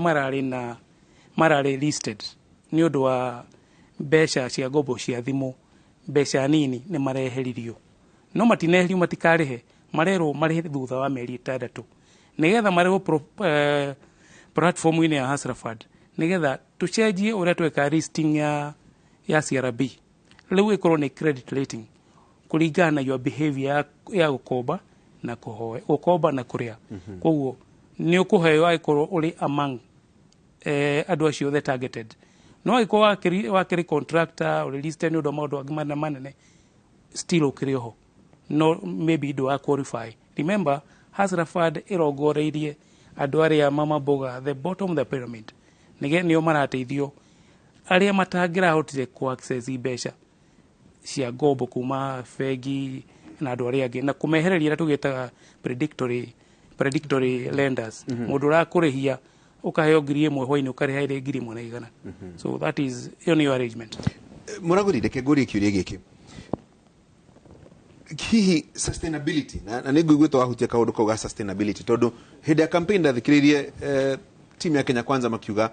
mararĩ listed nĩ ũndũ wa mbeca cia ngombo cia thimũ, mbeca nini nĩ mareheririo. No matineherio matikarĩhe, marerwo marĩhe thutha wa mĩeri 6 nĩgetha marĩhwo platform-inĩ ya Hustler Fund, nĩgetha tũcenjie ũrĩa tweka listing ya CRB. Rĩu ĩkorwo nĩ credit rating. Kũringana na your behavior ya gũkomba na kũhoya, gũkomba na kũrĩa. Koguo nĩ ũkũheo angĩkorwo ũrĩ among andũ acio the targeted. No angĩkorwo wakĩrĩ contractor ũrĩ listed nĩ ũndũ wa maũndũ angĩ manene manene, still ũkĩrĩ oho, no maybe ndũra qualify. Remember, Hustler Fund ĩrongoreirie andũ arĩa mama mboga, the bottom of the pyramid, nĩge nĩo marateithio, arĩa matangĩrahotire ku access mbeca cia ngombo kuma bengi na andũ arĩa angĩ, na kũmehereria arĩa tũgĩtaga predatory lenders. Mũndũ ũrakũrĩhia ũkaheo 1,000, hwainĩ ũkarĩha ĩrĩ 1,100. So that is ĩyo nĩyo arrangement. Mũragũri, reke ngũrie kĩũria gĩkĩ, hihi sustainability, na nĩ ngũiguĩte wahutia kaũndũ kau ga sustainability, tondũ hĩndĩ ya campaign ndathikĩrĩirie timu ya Kenya Kwanza makiuga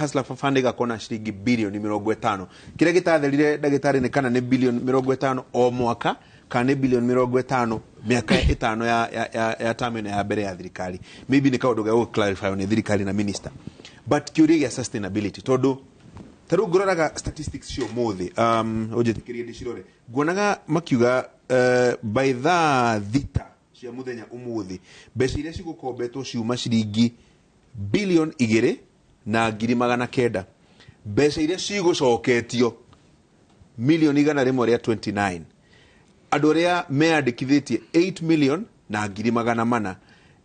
Hustler Fund ĩgakorwo na ciringi bilioni 50. Kĩrĩa gĩtatherire, ndagĩtarĩ, nĩ kana nĩ bilioni 50 o mwaka kana nĩ bilioni 50 mĩaka 5 ya term ĩno ya mbere ya thirikari. Maybe nĩ kaũndũ ga gũ clarify nĩ thirikari na minister, but kĩũria gĩa sustainability, tondũ ta rĩu ngũroraga statistics cia ũmũthĩ, ũnjĩtĩkĩrie ndĩcirore, nguonaga makiuga by thaa 6 cia mũthenya ũmũthĩ mbeca iria cigũkombetwo ciuma ciringi bilioni 2 na ngiri 900, mbeca iria cigũcoketio milioni 129, andũ arĩa meyandĩkithĩtie 8 million na ngiri 400,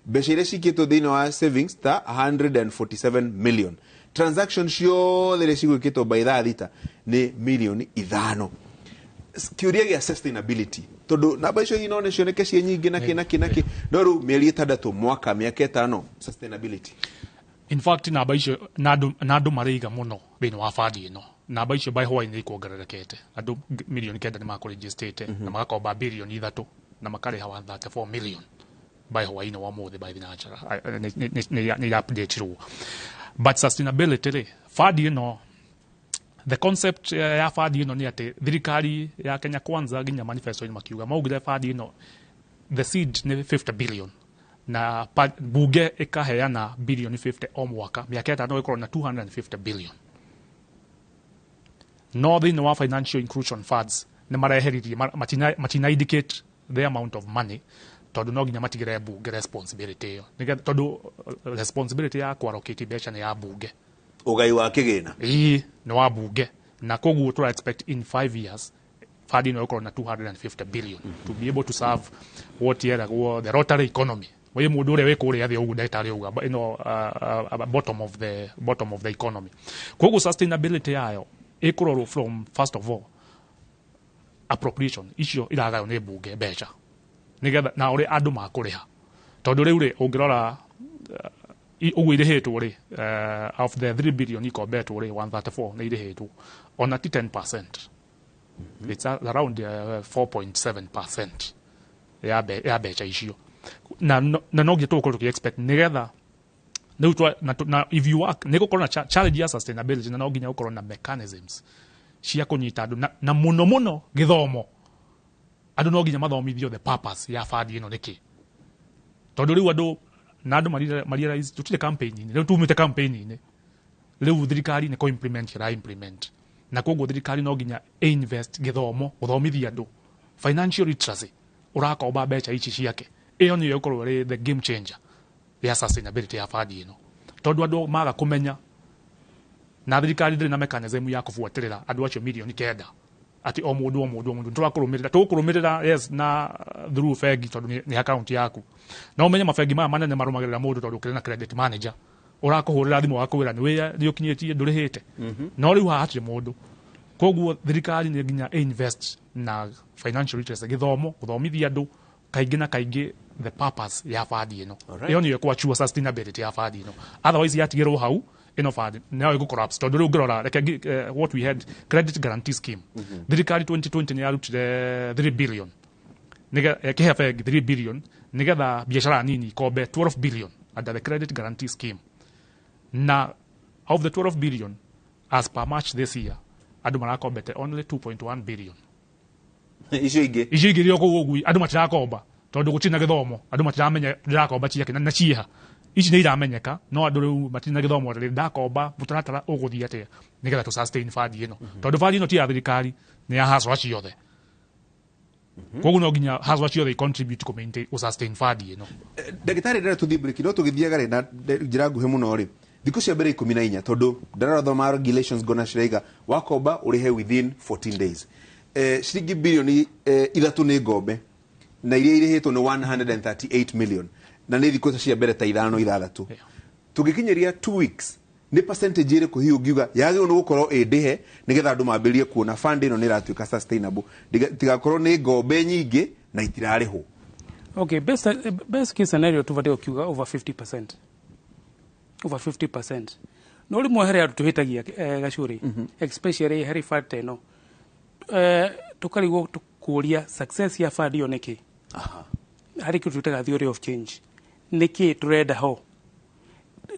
mbeca iria cikĩtwo thĩinĩ wa savings ta 147 million, transaction ciothe iria cigwĩkĩtwo by thaa 6 nĩ milioni 5. Kĩũria gĩa sustainability, tondũ namba icio hihi no nĩ cioneke ciĩ nyingĩ na kĩ na kĩ na kĩ, no rĩu mĩeri 6, mwaka, mĩaka 5, sustainability? In fact, namba icio na andũ marĩiga mũno thĩinĩ wa bandi ĩno, namba icio by hwaĩ-inĩ ikuongererekete. Andũ 9 million nĩ makũregistĩte na magakomba bilioni 3 na makarĩha 134 million by hwaĩ-inĩ wa ũmũthĩ by thinacara nĩ updateirwo. But sustainability rĩ, bandi ĩno, the concept ya bandi ĩno nĩ atĩ thirikari ya Kenya Kwanza nginya manifesto-inĩ makiuga, maugire bandi ĩno the seed nĩ 50 billion na bunge ĩkaheana bilioni 50 o mwaka, mĩaka 5 ĩkorwo na 250 billion. No thĩinĩ wa financial inclusion funds nĩ mareheririe, matina indicate the amount of money, tondũ no nginya matigĩre bunge responsibility ĩyo. Tondũ responsibility ya kũallocate mbeca nĩ ya bunge. Ũgai wa kĩgĩna. Ĩĩ, nĩ wa bunge, na koguo tũra expect in 5 years fund ĩno ĩkorwo na 250 billion to be able to serve what yeragwo the rotary economy, wĩ mũndũ ũrĩa wĩ kũrĩa thĩ ũguo ndagĩtarĩ auga ĩno bottom of the economy. Koguo sustainability yayo ĩkũrorwo from, first of all, appropriation icio iragaywo nĩ bunge mbeca nĩgetha na ũrĩa andũ makũrĩha, tondũ rĩu rĩ ũngĩrora ũguo irĩhĩtwo rĩ, of the 3 billion ikombetwo rĩ, 134 nĩ irĩhĩtwo, ona ti 10%. It's around 4.7% ya mbeca icio, na no nginya tũgũkorwo tũkĩ expect nĩgetha rĩu na if you work nĩ gũkorwo na challenge ya sustainability, na no nginya gũkorwo na mechanisms cia kũnyita andũ na mũno mũno gĩthomo. Andũ no nginya mathomithio the purpose ya bandi ĩno nĩkĩ, tondũ rĩu andũ na andũ marealize tũtirĩ campaign-inĩ rĩu, tumĩte campaign-inĩ rĩu, thirikari nĩ kũ-implement ĩra implement, na koguo thirikari no nginya invest gĩthomo, gũthomithia andũ financial literacy, ũrakomba mbeca ici ciake. Ĩyo nĩyo ĩkorwo ĩrĩ the game changer ya sustainability ya bandi ĩno, tondũ andũ maga kũmenya na thirikari ndĩrĩ na mechanism ya kũbuatĩrĩra andũ acio 9 million, atĩ o mũndũ o mũndũ o mũndũ tũrakũrũmĩrĩra, tũgũkũrũmĩrĩra, yes, na through bengi, tondũ nĩ account yaku, no ũmenye mabengi maya manene marũmagĩrĩra mũndũ tondũ ũkĩrĩ na credit manager ũrakũhũrĩra thimũ agakwĩra nĩ ũkinyĩtie ndũrĩhĩte. No rĩu haha hatirĩ mũndũ, koguo thirikari nĩ nginya invest na financial literacy, gĩthomo, gũthomithia andũ kaingĩ na kaingĩ the purpose ya bandi ĩno. Ĩyo nĩyo ĩkũachieve sustainability ya bandi ĩno. Otherwise yatigĩrwo hau, ĩno bandi nayo ĩgũ collapse, tondũ rĩu ũngĩrora, reke what we had, credit guarantee scheme, thirikari 2020 nĩ yarutire 3 billion, ĩkĩhe bengi 3 billion nĩgetha biacara nini ikombe 12 billion under the credit guarantee scheme, na of the 12 billion, as per March this year, andũ marakombete only 2.1 billion. Icio ingĩ? Icio ingĩ irĩ o kũu ũguo, andũ matirakomba tondũ gũtirĩ na gĩthomo, andũ matiramenya ndĩrakomba ciake na ciĩha ici nĩ iramenyeka, no andũ rĩu matirĩ na gĩthomo atĩrĩ ndakomba mũtaratara ũgũthiĩ atĩa nĩgetha tũ sustain bandi ĩno, tondũ bandi ĩno ti ya thirikari, nĩ ya hustler ciothe. Koguo no nginya hazwa ciothe contribute kũ maintain kũ sustain fund ĩno. Ndagĩtarĩ ndĩrenda tũthiĩ break, no tũgĩthiaga rĩ na njĩra nguhĩ mũno rĩ, thikũ cia mbere 14, tondũ ndĩrathoma regulations ngona ciraiga wakomba ũrĩhe within 14 days. Ciringi bilioni 3 nĩ ngombe na iria irĩhĩtwo nĩ 138 million na nĩ thikũ cia mbere ta 5 6. Tũngĩkinyĩria 2 weeks nĩ percentage ĩrĩkũ hihi ũngiuga yagĩrĩirwo nĩ gũkorwo ĩndĩhe nĩgetha andũ mambĩrĩrie kuona fund ĩno nĩ ĩratuĩka sustainable, tigakorwo nĩ ngombe nyingĩ na itirarĩhwo? Okay, best case scenario tũbatiĩ gũkiuga over 50%. Over 50%. No rĩmwe harĩ andũ tũhĩtagia, Gacũrĩ, especially harĩ fund ta ĩno, tũkarigwo kũria success ya fund ĩyo nĩkĩ. Harĩ kĩndũ twĩtaga theory of change, nĩkĩ tũrenda ho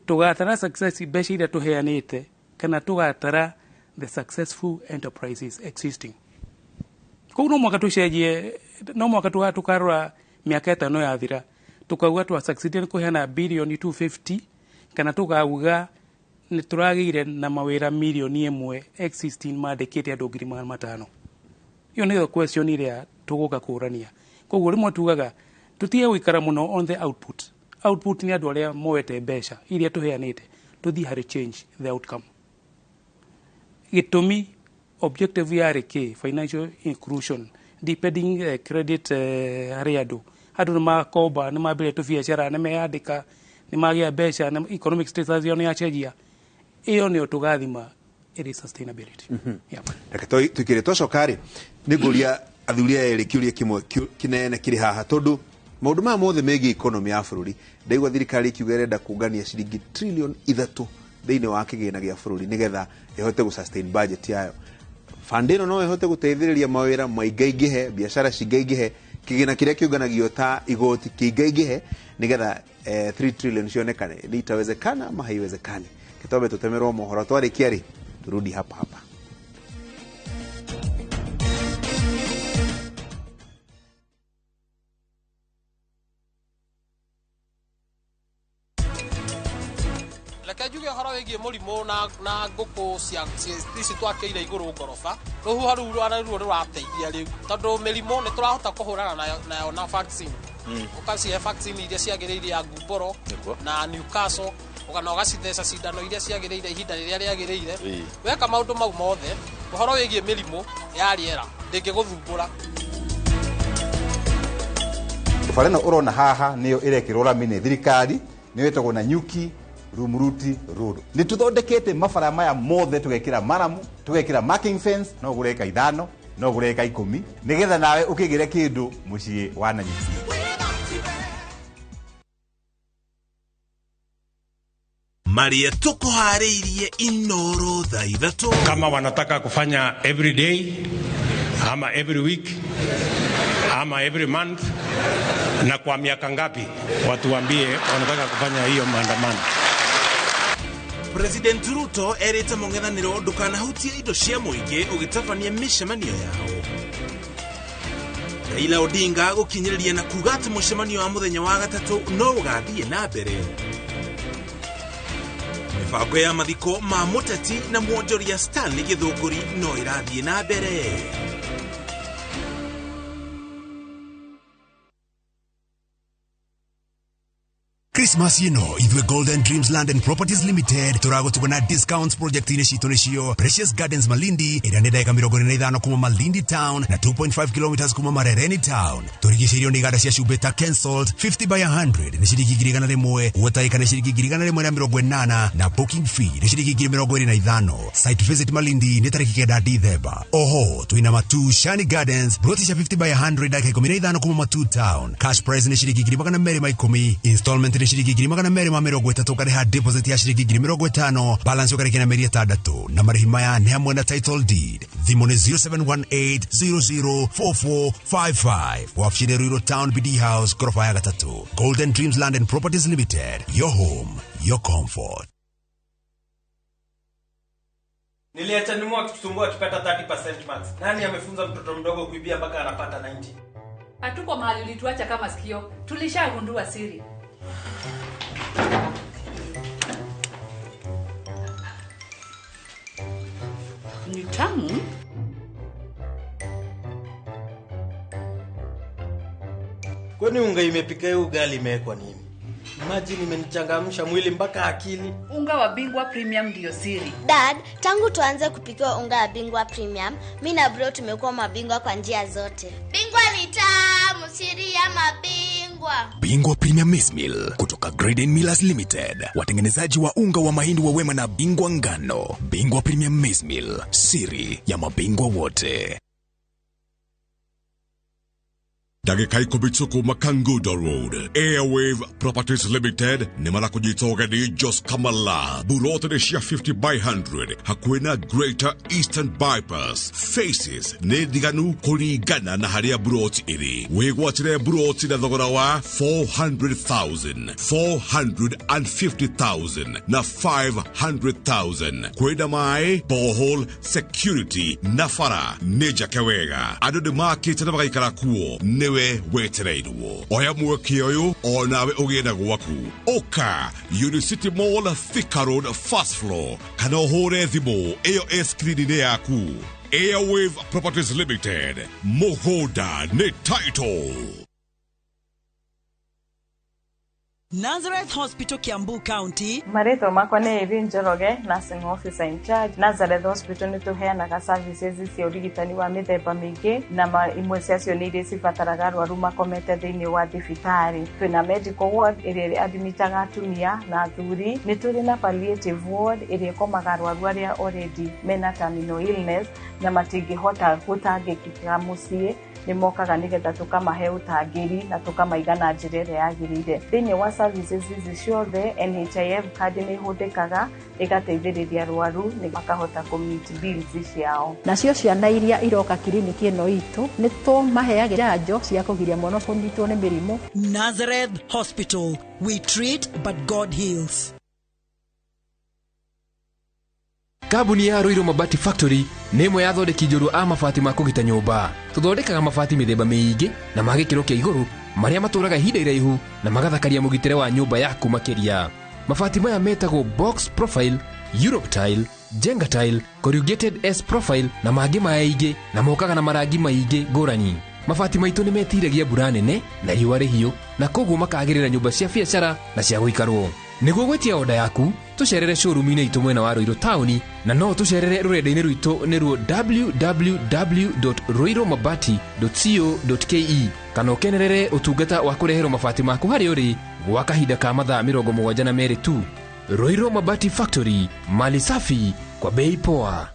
tũgatara success mbeca iria tũheanĩte kana tũgatara the successful enterprises existing. Koguo no mwaka tũcenjie, no mwaka tũkarora mĩaka 5 yathira tukauga twa succeed nĩ kũheana bilioni 250 kana tukauga nĩ tũragĩire na mawĩra milioni 1 existing mandĩkĩte andũ 500,000. Iyo nĩyo question ĩrĩa tũgũka kũrania. Koguo rĩmwe tugaga tũtige gũikara mũno on the output. Output nĩ andũ arĩa moete mbeca iria tũheanĩte, tũthiĩ harĩ change the outcome. Gĩtũmi objective yarĩ kĩ? Financial inclusion, deepening credit harĩ andũ. Andũ nĩ makomba, nĩ mambĩrĩria tũbiacara, nĩ meyandĩka, nĩ magĩa mbeca, economic status yao nĩ yacenjia. Ĩyo nĩyo tũgathima ĩrĩ sustainability. Reke tũikĩre twacoka rĩ, nĩ ngũria athuri aya erĩ kĩũria kĩmwe kĩnene kĩrĩ haha, tondũ maũndũ maya mothe megiĩ economy ya bũrũri, ndaigua thirikari ikiuga ĩrenda kũngania ciringi trilioni 3 thĩinĩ wa kĩgĩna gĩa bũrũri nĩgetha ĩhote gũ sustain budget yayo. Fund ĩno no ĩhote gũteithĩrĩria mawĩra maingaingĩhe, biacara cingaingĩhe, kĩgĩna kĩrĩa kĩũnganagio ta igoti kĩingaingĩhe nĩgetha 3 trillion cionekane. Nĩ itawezekana ama haiwezekani? Kĩtombe tũtemerwo mohoro, twarĩkia rĩ turudi hapa hapa. Reke njuge ũhoro wĩgiĩ mũrimũ na ngũkũ cia ici twakĩire igũrũ ngoroba. Rũhuho rũu rũa rũrateithia rĩu tondũ mĩrimũ nĩ tũrahota kũhũrana nayo na vaccine. Ũkacihe vaccine iria ciagĩrĩire ya ngumboro na Newcastle, ũkana ũgacitheca cindano iria ciagĩrĩire ihinda rĩrĩa rĩagĩrĩire. Weka maũndũ mau mothe, ũhoro wĩgiĩ mĩrimũ ya rĩera ndĩngĩgũthumbũra. Bara ĩno ũrona haha nĩyo ĩrekĩrwo rami nĩ thirikari, nĩyo ĩtagwo Nanyuki Rumuruti Road. Nĩ tũthondekete mabara maya mothe, tũgekĩra maramu, tũgekĩra marking fence, no ũgũre eka 5, no ũgũre eka 10, nĩgetha nawe ũkĩgĩre kĩndũ mũciĩ wa Nanyuki. Maria tukuharĩirie Inoro thaa 3. Kama wanataka kufanya every day ama every week ama every month na kwa miaka ngapi, watuambie wanataka kufanya hiyo maandamano. President Ruto erĩte mũng'ethanĩro ndũkanahutie indo cia mũingĩ ũgĩtabania mĩcemanio yao. Raila Odinga gũkinyĩrĩria na kuga atĩ mũcemanio wa mũthenya wa gatatũ no ũgathiĩ na mbere. Mĩbango ya mathiko ma mũteti na mwonjoria Stanley Gĩthũngũri no ĩrathiĩ na mbere. Christmas ĩno ithuĩ Golden Dreams Land and Properties Limited tũragũtuga na discounts project-inĩ citũ nĩcio Precious Gardens Malindi ĩrĩa nĩ ndagĩka 45 kuma Malindi Town na 2.5 kilometers kuma Marereni Town. Tũrigicĩirio nĩ iganda cia cumbĩ ta Kensalt 50 by 100 nĩ ciringi 101, Water nĩ ciringi 180 na booking fee nĩ ciringi 25. Site visit Malindi nĩ tarĩki 9 Dithemba. Oho twĩna Matu Shani Gardens broti cia 50 by 100 ndagĩka 15 kuma Matu Town. Cash price nĩ ciringi 210, installment nĩ ciringi 230, ũkarĩha deposit ya ciringi 50,000, balance ũkarĩkia na mĩeri 6, na marĩhi maya nĩ hamwe na title deed. Thimũ nĩ 0718004455. Wabici nĩ Ruiru Town BD House, ghorofa ya 3. Golden Dreams Land and Properties Limited, your home, your comfort. Niliacha nimu akitusumbua akipata 30% marks. Nani amefunza mtoto mdogo kuibia mpaka anapata 90? Hatuko mahali ulituacha kama sikio. Tulishagundua siri. Ni tamu. Kwani unga imepika hiyo ugali imewekwa nini? Imagine imenichangamsha mwili mpaka akili. Unga wa Bingwa Premium ndio siri. Dad, tangu tuanze kupikiwa unga wa Bingwa Premium, mi na bro tumekuwa mabingwa kwa njia zote. Bingwa ni tamu, siri ya mabingwa. Bingwa Premium Maize Meal kutoka Graden Millers Limited, watengenezaji wa unga wa mahindi wa Wema na Bingwa Ngano. Bingwa Premium Maize Meal, siri ya mabingwa wote. Ndagĩka 10 tu kuma Kangudo Road. Airwave Properties Limited nĩ marakũnyita ũgeni Jos Kamala. Buroti nĩ cia 50 by 100 hakuhĩ na Greater Eastern Bypass. Faces nĩ ndiganu kũringana na harĩa buroti ĩrĩ. Wĩgwatĩre buroti na thogora wa 400,000, 450,000 na 500,000. Kwĩna maĩ, borehole, security na bara nĩ njake wega. Andũ nĩ makĩte na magaikara kuo nĩwe wetereirwo. Oya mweke ũyũ onawe ũgĩe na gwaku. Ũka Unicity Mall, Thika Road, first floor, kana ũhũre thimũ ĩyo ĩ screen-inĩ yaku. Airwave Properties Limited, mũgũnda nĩ title. Nazareth Hospital, Kiambu County. Marĩtwa makwa nĩ Irene Njoroge, nursing officer in charge. Nazareth Hospital nĩ tũheanaga services cia ũrigitani wa mĩthemba mĩingĩ na imwe ciacio nĩ iria cibataraga arwaru makomete thĩinĩ wa thibitarĩ. Twĩna medical ward ĩrĩa admitaga atumia na athuri. Nĩ tũrĩ na palliative ward ĩrĩa ĩkomaga arwaru arĩa already mena terminal illness na matingĩhota gũtangĩkĩka mũciĩ. Nĩ mokaga nĩgetha tũkamahe ũtangĩri na tũkamaiga na njĩra ĩrĩa yagĩrĩire. Thĩinĩ wa services ici ciothe, NHIF card nĩ ĩhũthĩkaga ĩgateithĩrĩria arwaru nĩ makahota kũ meet bills ciao. Nacio ciana iria iroka kiriniki ĩno itũ nĩ tũmaheaga njanjo cia kũgiria mwana kũnyitwo nĩ mĩrimũ. Nazareth Hospital, we treat but God heals. Kambuni ya Ruiru Mabati Factory nĩ ĩmwe ya athondeki njorua a mabati ma kũgita nyũmba. Tũthondekaga mabati mĩthemba mĩingĩ na ma gĩkĩro kĩa igũrũ marĩa matũraga ihinda iraihu na magathakaria mũgitĩre wa nyũmba yaku makĩria. Mabati maya metagwo box profile, Europe tile, Jenga tile, corrugated S profile na mangĩ maingĩ na mokaga na marangi maingĩ ngũrani. Mabati maitũ nĩ metiragia mbura nene na riũa rĩhiũ na koguo makagĩrĩra nyũmba cia biacara na cia gũikarwo. Nĩguo gwĩtia oda yaku tũcerere showroom-inĩ itũ mwena wa Ruiru taũni na no tũcerere rũrenda-inĩ rwitũ nĩruo www.ruirumabati.co.ke kana ũkenerere ũtungata wa kũreherwo mabati maku harĩa ũrĩ gwa kahinda ka mathaa 72 tu. Ruiru Mabati Factory, mali safi kwa bei poa.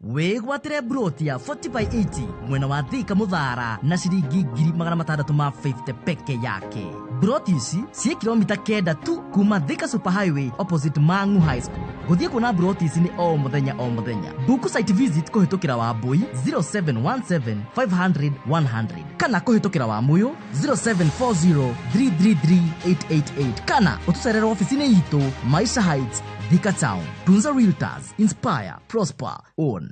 Wĩgwatĩre broti ya 40 by 80 mwena wa Thika Mũthara na ciringi 650 peke yake. Broti ici ciĩ kilomita 9 tu kuma Thika Super Highway opposite Mangu High School. Gũthiĩ kuona broti ici nĩ o mũthenya o mũthenya. Book site visit kũhĩtũkĩra Wambui 0717 500 100 kana kũhĩtũkĩra Wamuyu 0740 333 888 kana ũtũcerere ofici-inĩ itũ Maisha Heights, Thika Town. Tunza Realtors, inspire, prosper, own.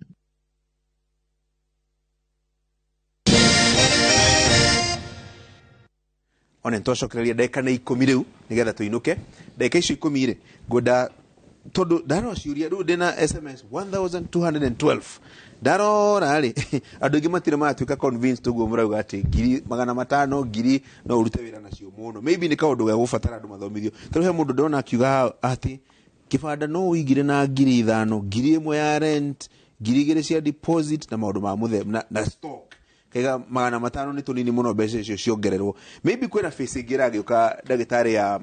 One ntwacokereria ndagĩka nĩ 10 rĩu nĩgetha tũinũke. Ndagĩka icio 10 rĩ ngwenda tondũ ndarora ciũria rĩu ndĩna SMS 1212 ndarora rĩ andũ aingĩ matirĩ maratuĩka convinced ũguo mũrauga atĩ 500 ngiri no ũrute wĩra nacio mũno. Maybe nĩ kaũndũ ga gũbatara andũ mathomithio. Tondũ he mũndũ ndona akiuga atĩ kĩbanda no ũigire na 5,000, 1,000 ya rent, 2,000 cia deposit na maũndũ ma mũthemba na stock. Kaiga 500 nĩ tũnini mũno mbeca icio ciongererwo. Maybe kwĩna face ĩngĩ ĩragĩũka ndagĩtarĩ ya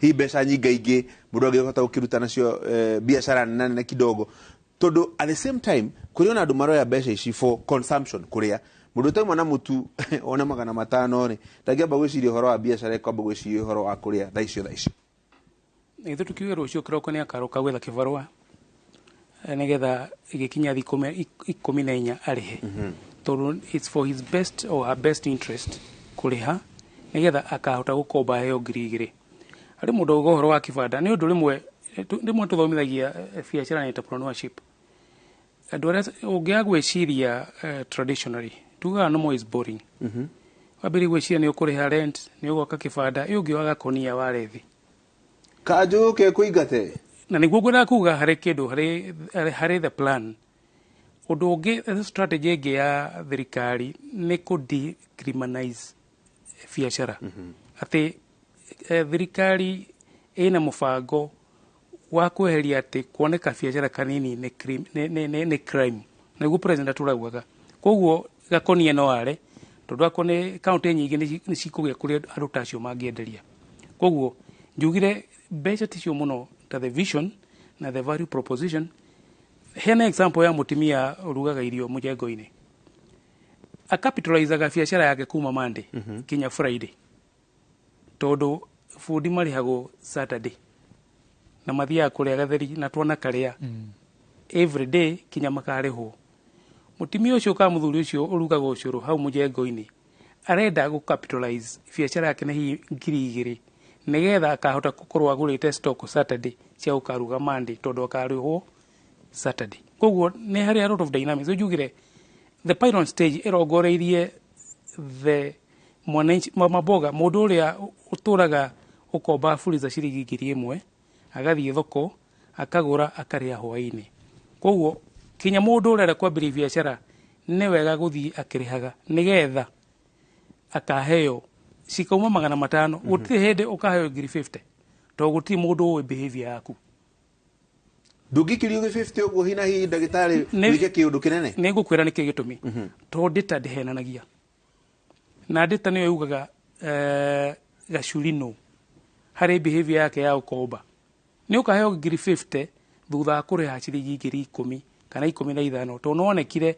hii mbeca nyingaingĩ mũndũ angĩhota gũkĩruta nacio biacara nene nene kidogo. Tondũ at the same time kũrĩ ona andũ maroya mbeca ici for consumption kũrĩa mũndũ ũtauma na mũtu ona 500 rĩ ndangĩamba gwĩciria ũhoro wa biacara, ekwamba gwĩciria ũhoro wa kũrĩa thaa icio thaa icio. Ithuĩ tukiuge rũciũ kĩroko nĩ akaroka gwetha kĩbarũa nĩgetha ĩgĩkinya thikũ 14 arĩhe. Tondũ it's for his best or her best interest kũrĩha nĩgetha akahota gũkomba heo 2,000. Harĩ mũndũ auga ũhoro wa kĩbanda nĩ ũndũ rĩmwe tũthomithagia biacara na entrepreneurship. Andũ arĩa ũngĩaga gwĩciria traditionally tugaga no more is boring. Wambĩrĩria gwĩciria nĩ ũkũrĩha rent, nĩ ũgwaka kĩbanda, ĩyo ũngĩ wagakonia ware thĩ. Kanjũ ke kũingate. Na nĩguo ngwendaga kuga harĩ kĩndũ harĩ the plan. Ũndũ ũngĩ, strategy ĩngĩ ya thirikari nĩ kũ decriminalize biacara. Atĩ thirikari ĩna mũbango wa kweheria atĩ kuoneka biacara kanini nĩ crime. Nĩguo president atũraugaga. Koguo gakonia no are tondũ akorwo nĩ kaunti nyingĩ nĩ cikũgĩa kũrĩa andũ ta acio mangĩenderia. Koguo njugire mbeca ticio mũno ta the vision na the value proposition. Hena example ya mũtumia ũrugaga irio mũjengo-inĩ, acapitalizaga biacara yake kuma Monday kinya Friday, tondũ bundi marĩhagwo Saturday na mathiaga kũrĩa gatheri na twana karĩa every day kinya makarĩhwo. Mũtumia ũcio kana mũthuri ũcio ũrugaga ũcũrũ hau mũjengo-inĩ arenda gũ capitalize biacara yake na hihi 2,000 nĩgetha akahota gũkorwo agũrĩte stock Saturday cia gũkaruga Monday, tondũ akarĩhwo Saturday. Koguo nĩ harĩ a lot of dynamics. Njugire the pilot stage ĩrongoreirie the mwananchi maboga, mũndũ ũrĩa ũtũraga ũkomba fuliza ciringi 1,000 agathiĩ thoko akagũra akarĩa hwaĩ-inĩ. Koguo kinya mũndũ ũrĩa arenda kwambĩrĩria biacara nĩ wega gũthiĩ akĩrĩhaga nĩgetha akaheo cikauma 500. Gũtirĩ hĩndĩ ũkaheo 50,000 tondũ gũtirĩ mũndũ ũĩ behavior yaku. Ndũngĩkirio gĩ 50 ũguo hina hi ndagĩtarĩ wĩke kĩũndũ kĩnene. Nĩ ngũkwĩra nĩkĩ gĩtũmi. Tondũ data ndĩhenanagia, na data nĩyo yugaga gacuri no harĩ behavior yake ya ũkomba. Nĩ ũkaheo 50,000 thutha wa kũrĩha ciringi 10,000 kana 15, tondũ nĩwonekire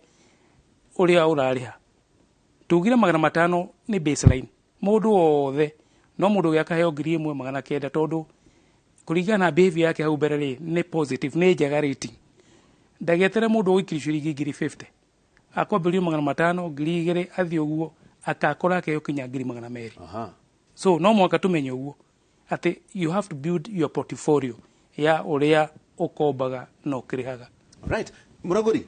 ũrĩa ũrarĩha. Tugire 500 nĩ baseline mũndũ wothe, no mũndũ ũngĩ akaheo 1,900 tondũ kũringana na behavior yake hau mbere rĩ nĩ positive, nĩ njega rating. Ndagĩetere mũndũ ũgũikiri ciringi 50,000 akwambĩrĩrio 500 2,000 athiĩ ũguo akakora akeheo kinya 200,000. So no mũhaka tũmenye ũguo atĩ you have to build your portfolio ya ũrĩa ũkombaga na ũkĩrĩhaga. Right. Mũragũri,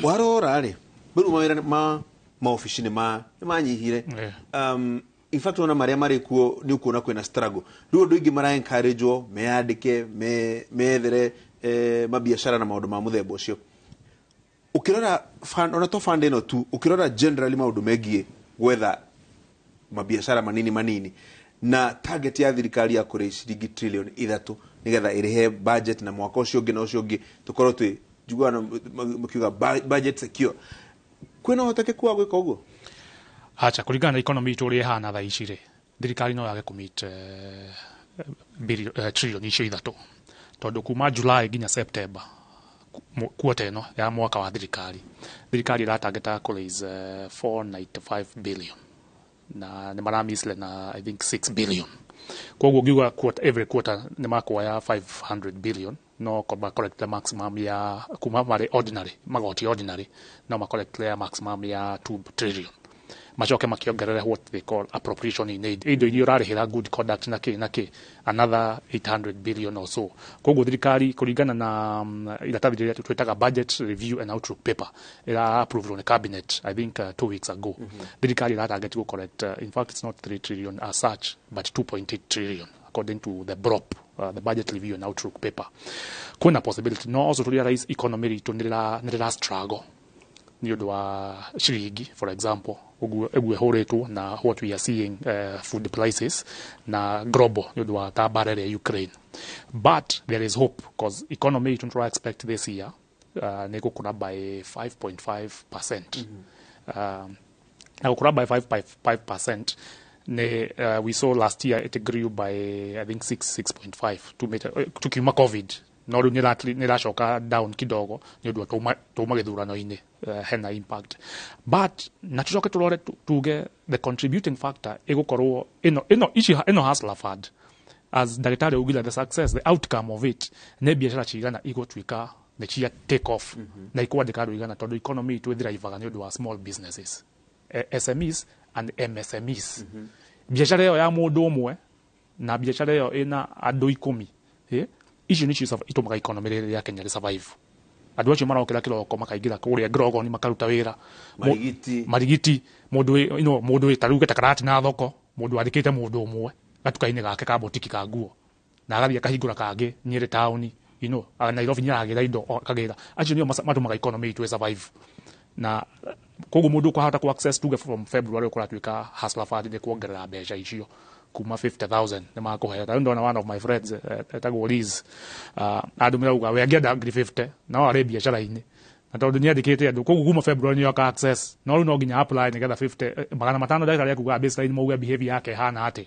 warora rĩ, rĩu mawĩra ma maobici nĩ manyihire. In fact ona marĩa marĩ kuo nĩ ũkuona kwĩna struggle. Rĩu andũ aingĩ mara encourage-wo meyandĩke, methere mabiacara na maũndũ ma mũthemba ũcio. Ũkĩrora ona to fund ĩno tu, ũkĩrora generally maũndũ megiĩ gwetha mabiacara manini manini na target ya thirikari ya kũrĩ ciringi trillion 3 nĩgetha ĩrĩhe budget na mwaka ũcio ũngĩ na ũcio ũngĩ tũkorwo twĩ njiguaga makiuga budget secure. Kwĩna ũhotekeku wa gwĩka ũguo? Acha, kũringana na economy itũ ũrĩa ĩhana thaa ici rĩ, thirikari no yage kũmeet trillion icio 3, tondũ kuma July nginya September quarter ĩno ya mwaka wa thirikari ĩratangĩta kũ raise 495 billion na nĩ maramisle na I think 6 billion. Koguo ngiuga every quarter nĩ makuoya 500 billion, no collect the maximum ya kuma marĩ ordinary magoti ordinary no ma collect the maximum ya 2 trillion. Macoke makiongerere what they call appropriation in aid, indo iria ũrarĩhĩra good conduct na kĩ na kĩ, another 800 billion or so. Koguo thirikari kũringana na iratathi rĩrĩa twĩtaga budget review and outlook paper ĩra approved on the cabinet I think 2 weeks ago. Thirikari ĩra target gũ collect in fact it's not 3 trillion as such but 2.8 trillion according to the BROP, the budget review and outlook paper. Kwĩna possibility no also to realize economy ritũ nĩ struggle nĩ ũndũ wa ciringi for example ũguo ĩhũrĩtwo na what we are seeing food prices na global nĩ ũndũ wa ta mbara ya Ukraine. But there is hope because economy itũ tũra expect this year nĩ gũkũra by 5.5%. Na gũkũra by 5.5% ne we saw last year it grew by I think 6.5 tukiuma COVID no rĩu nĩracoka down kidogo nĩ ũndũ wa tuma gĩthurano-inĩ hena impact. But na tucoke tũrore tuge the contributing factor ĩgũkorwo ĩno Hustler Fund as ndagĩtarĩ augire, the success, the outcome of it nĩ biacara cigana igũtuĩka nĩ cia take off na ikwandĩka andũ igana, tondũ economy itũ ĩthrivaga nĩ ũndũ wa small businesses, SMEs and MSMEs. Biacara ĩyo ya mũndũ ũmwe na biacara ĩyo ĩna andũ 10 icio nĩcio itũmaga economy rĩrĩ ya Kenya survive. Andũ acio marokĩra kĩroko makaingĩra kũrĩa Grogon makaruta wĩra marigiti mũndũ mũndũ wĩ tarĩu geta na thoko, mũndũ wandĩkĩte mũndũ ũmwe gatuka-inĩ gake ka botiki ka nguo na agathiĩ akahingũra kangĩ Nyĩrĩ taũni Nairobi nĩ aragĩra indo akagĩra acio nĩo matũmaga economy itũ survive. Na koguo mũndũ ũkũhota ku access tuge from February ũkũratuĩka Hustler Fund nĩ kuongerera mbeca icio kuma 50,000 nĩ makũheo. Rĩu ndona one of my friends etagwo Liz, andũmĩra uga we angĩenda ngiri 50 no arĩ biacara-inĩ na tondũ nĩ andĩkĩte andũ, koguo kuma February nĩ oka access, no rĩu no nginya apply nĩgetha 50 500 ndagĩtarĩ akuga baseline mauge behavior yake ĩhana atĩ,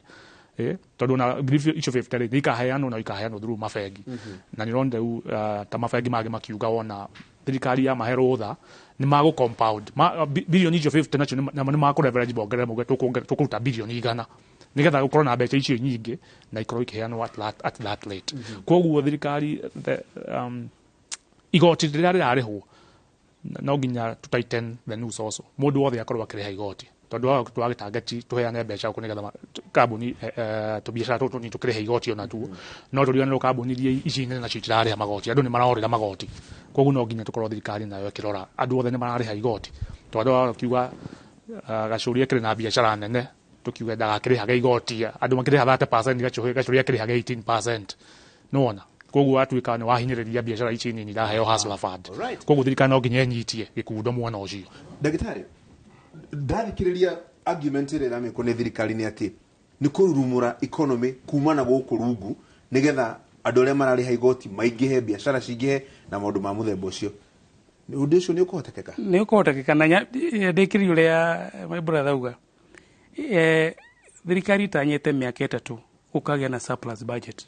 tondũ na ngiri icio 50 rĩ ikaheanwo na ikaheanwo through mabengi. Na nĩ ũronire rĩu ta mabengi mangĩ makiuga wona thirikari ya mahe rũtha nĩ magũ compound bilioni icio 50 nacio nĩ makũ leverage bongerere mauge tũkũruta bilioni 100 nĩgetha gũkorwo na mbeca icio nyingĩ na ikorwo ikĩheanwo at that rate. Koguo thirikari igoti rĩrĩa rĩrarĩhwo no nginya to tighten the noose also, mũndũ wothe akorwo akĩrĩha igoti, tondũ wa twagĩtangeti tũheane mbeca gũkũ nĩgetha kambuni tũbiacara tũtũ nĩ tũkĩrĩha igoti ona tuo, no tũriganĩrwo kambuni iria ici nene nacio itirarĩha magoti, andũ nĩ marorĩra magoti. Koguo no nginya tũkorwo thirikari nayo ĩkĩrora andũ othe nĩ mararĩha igoti, tondũ andũ kiuga Gacũria kĩrĩ na biacara nene tukiuga ndagakĩrĩhaga igoti, andũ makĩrĩha 30%, Gacũria akĩrĩhaga 18%, nĩwona. Koguo watuĩka nĩ wahinyĩrĩria biacara ici nini iraheo Hustler Fund. Koguo thirikari no nginya ĩnyitie gĩkundo mwena ũcio. Ndagĩtarĩ, ndathikĩrĩria argument ĩrĩa ĩramĩkwo nĩ thirikari nĩ atĩ nĩ kũrurumũra economy kuma na gũkũ rungu nĩgetha andũ arĩa mararĩha igoti maingĩhe, biacara cingĩhe na maũndũ ma mũthemba ũcio. Ũndũ ũcio nĩ ũkũhotekeka? Nĩ ũkũhotekeka na ndĩkĩrĩrie ũrĩa my brother auga. Thirikari ĩtanyĩte mĩaka 3 gũkagĩa na surplus budget.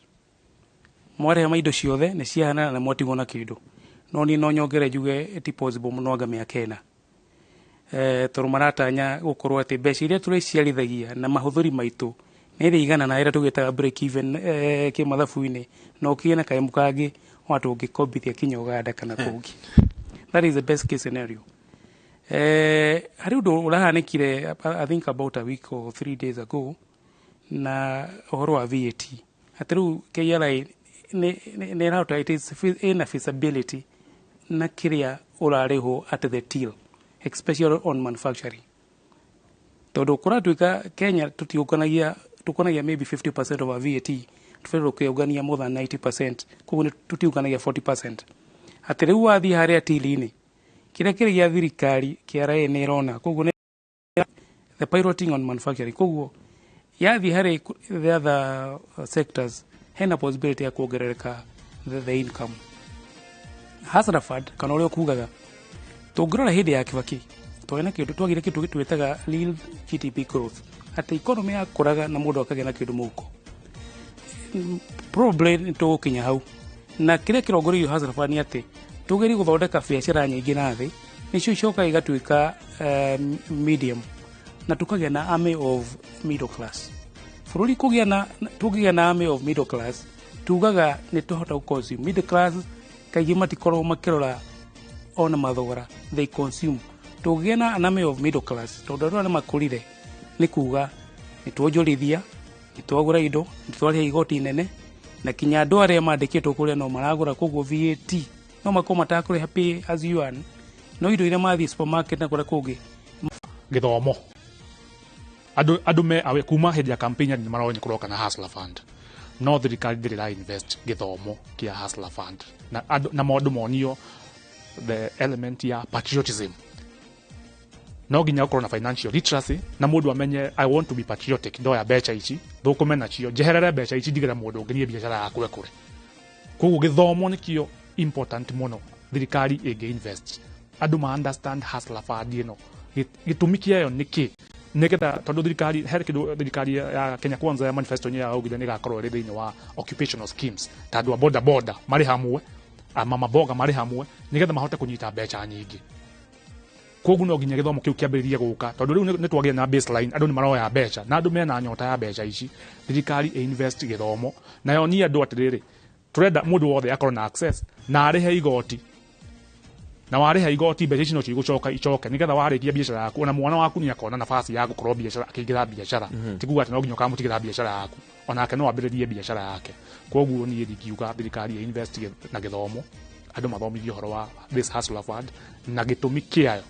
Mwarĩha ma indo ciothe nĩ ciahanana na mwatigwo na kĩndũ, no niĩ no nyongere njuge ti possible mũno anga mĩaka 4, tondũ maratanya gũkorwo atĩ mbeca iria tũrĩciarithagia na mahũthĩri maitũ nĩ ĩrĩigana na ĩrĩa tũgĩtaga break even kĩmathabu-inĩ, na ũkĩgĩe na kanyamũ kangĩ ona tũngĩkombithia kinya Uganda kana kũngĩ. That is the best case scenario. Harĩ ũndũ ũrahanĩkire I think about a week or 3 days ago na ũhoro wa VAT, atĩ rĩu KRA nĩ ĩrahota, it is ĩna feasibility na kĩrĩa ũrarĩhwo at the till, especially on manufacturing, tondũ kũratuĩka Kenya tũtiũnganagia, tũkonagia maybe 50% of our VAT, tũbataire kũũngania more than 90%, koguo tũtiũnganagia 40%. Atĩ rĩu wathiĩ harĩa till-inĩ kĩrĩa kĩrĩ gĩa thirikari KRA nĩ ĩrona, koguo nĩ the piloting on manufacturing, koguo yathiĩ harĩ the other sectors hena possibility ya kuongerereka the income. Hustler Fund kana ũrĩa ũkugaga tũngĩrora hĩndĩ ya Kibaki twarĩ na kĩndũ twagire kĩndũ twĩtaga real GDP growth, atĩ economy yakũraga na mũndũ akagĩa na kĩndũ mũhuko. Probably nĩ tũgũkinya hau, na kĩrĩa kĩrongoreirio Hustler Fund nĩ atĩ tũgerie gũthondeka biacara nyingĩ na thĩ nĩcio icokaga igatuĩka medium na tũkagĩa na army of middle class. Bũrũri kũgĩa na tũngĩgĩa na army of middle class tugaga nĩ tũhota gũ consume. Middle class kaingĩ matikoragwo makĩrora ona mathogora, they consume. Tũngĩgĩa na an army of middle class tondũ andũ aya nĩ makũrire, nĩ kuga nĩ tuonjorithia, nĩ twagũra indo, nĩ twarĩha igoti inene, na kinya andũ arĩa mandĩkĩtwo kũrĩa no maragũra, koguo VAT no makorwo matakũrĩha pay as you earn, no indo iria mathiĩ supermarket na kũrĩa kũngĩ. Gĩthomo andũ me awe kuma hĩndĩ ya campaign andũ nĩ maronya kũroka na Hustler Fund, no thirikari ndĩrĩ ĩra invest gĩthomo kĩa Hustler Fund na andũ na maũndũ monio the element ya patriotism. No nginya ũkorwo na financial literacy na mũndũ amenye I want to be patriotic, ndoya mbeca ici thũkũme nacio njeherere mbeca ici ndigĩre mũndũ ũngĩ niĩ biacara yakwa ĩkũre. Koguo gĩthomo nĩkĩo important mũno thirikari ĩngĩ invest andũ ma understand Hustler Fund ĩno gĩtũmi kĩayo nĩkĩ, nĩgetha tondũ thirikari he kĩndũ thirikari ya Kenya Kwanza ya manifesto ya yaugire nĩ ĩgakorwo ĩrĩ thĩinĩ wa occupational schemes ta andũ a boda boda marĩ hamwe, a mama mboga marĩ hamwe, nĩgetha mahote kũnyita mbeca nyingĩ. Koguo no nginya gĩthomo kĩu kĩambĩrĩrie gũka, tondũ rĩu nĩ twagĩa na baseline, andũ nĩ maroya mbeca na andũ mena nyota ya mbeca ici, thirikari ĩ invest gĩthomo nayo ni andũ atĩrĩrĩ, tũrenda mũndũ wothe akorwo na access na arĩhe igoti, na warĩha igoti mbeca ici no cigũcoka icoke nĩgetha warĩkia biacara yaku ona mwana waku nĩ akona nafasi ya gũkorwo biacara akĩingĩra biacara. Ti kuga atĩ no nginya ũkamũtigĩra biacara yaku, onake no ambĩrĩrie biacara yake. Koguo niĩ ndingiuga thirikari ĩ invest na gĩthomo, andũ mathomithio ũhoro wa this Hustler Fund na gĩtũmi kĩayo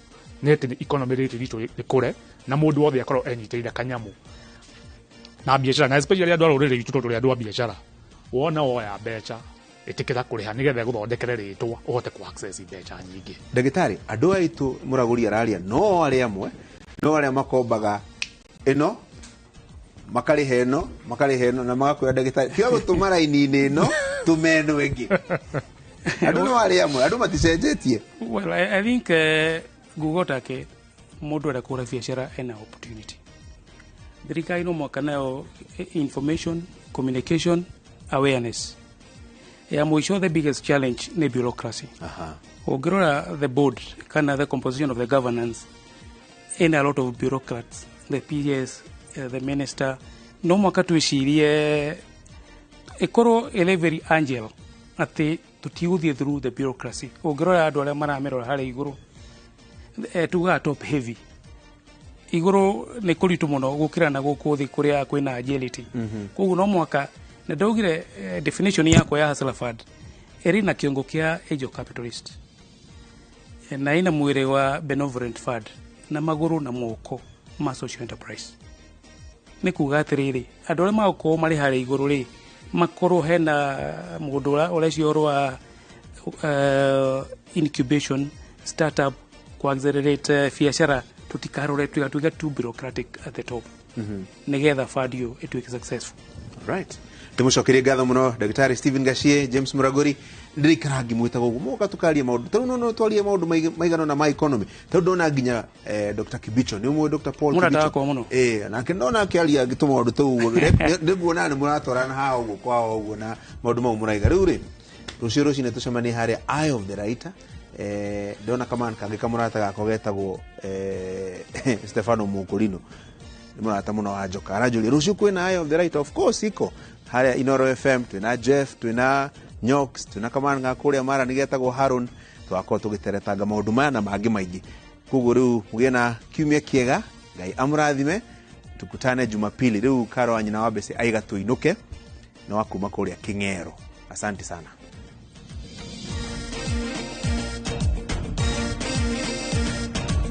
nĩ atĩ economy rĩtũ ritũ rĩkũre na mũndũ wothe akorwo enyitĩrĩire kanyamũ na biacara, na especially andũ a rũrĩrĩ rwitũ tondũ tũrĩ andũ a biacara. Wona woya mbeca Ĩtĩkĩra kũrĩha nĩgetha ĩgũthondekere rĩtwa ũhote ku access mbeca nyingĩ. Ndagĩtarĩ, andũ aitũ Mũragũri araria no arĩa amwe, no arĩa makombaga ĩno makarĩha ĩno makarĩha ĩno na magakwĩra ndagĩtarĩ tiga gũtũma raini-inĩ ĩno tũme ĩno ĩngĩ. Andũ no arĩa amwe, andũ maticenjetie. Well, I think nguga take mũndũ arĩa kũra biacara ena opportunity. Thirikari no mwaka nayo information, communication, awareness. Ya mũico, the biggest challenge nĩ bureaucracy. Ũngĩrora the board kana the composition of the governance, ina a lot of bureaucrats, the PS, the minister. No mwaka twĩcirie ĩkorwo ĩrĩ very agile atĩ tũtigũthiĩ through the bureaucracy. Ũngĩrora andũ arĩa maramĩrora harĩa igũrũ, tugaga top heavy igũrũ nĩ kũritũ mũno gũkĩra na gũkũ thĩ kũrĩa kwĩna agility. Koguo no mwaka na ndaugire definition yakwa ya Hustler Fund ĩrĩ na kĩongo kĩa angel capitalist, na ĩna mwĩrĩ wa benevolent fund na magũrũ na moko ma social enterprise. Nĩ kuga atĩrĩrĩ, andũ arĩa magũkorwo marĩ harĩa igũrũ rĩ, makorwo hena mũndũ ũrecio ũhoro wa incubation, startup, ku accelerate biacara, tutikarore tugatuĩka too bureaucratic at the top, nĩgetha fund ĩyo ĩtuĩke successful. Right, ndĩmũcokerie ngatho mũno Ndagĩtarĩ Stephen Gachie, James Muraguri. Ndĩrĩikara ngĩmwĩtaga ũguo mũka tũkaria maũndũ tarĩu no twarie maũndũ maigana ũna ma economy, tondũ ndona nginya Dr. Kibicho, nĩ ũmũĩ Dr. Paul Mũrata Kibicho? Wakwa mũno. Nake ndona akĩaria ngĩtũma maũndũ tũu ũguo. Nĩguona nĩ mũratwarana haha ũguo kwao ũguo na maũndũ mau mũraiga. Rĩu rĩ, rũciũ rũcinĩ tũcemanie harĩa Eye of the Writer. Ndona kamani kangĩ kamũrata gakwa getagwo Stefano Mũkũrino, nĩ mũrata mũno wa njoka, aranjũria rũciũ kwĩna Eye of the Writer. Of course iko harĩa Inoro FM, twĩna Jeff, twĩna Nyox, twĩna kamani ga kũrĩa Mara nĩ getagwo Haron. Tũgakorwo tũgĩteretanga maũndũ maya na mangĩ maingĩ. Koguo rĩu mũgĩe na kiumia kĩega, Ngai amũrathime, tukutane Jumapili. Rĩu Karo wa nyina wa Mbece aiga tũinũke na wa kuma kũrĩa Kĩng'ero. Asante sana.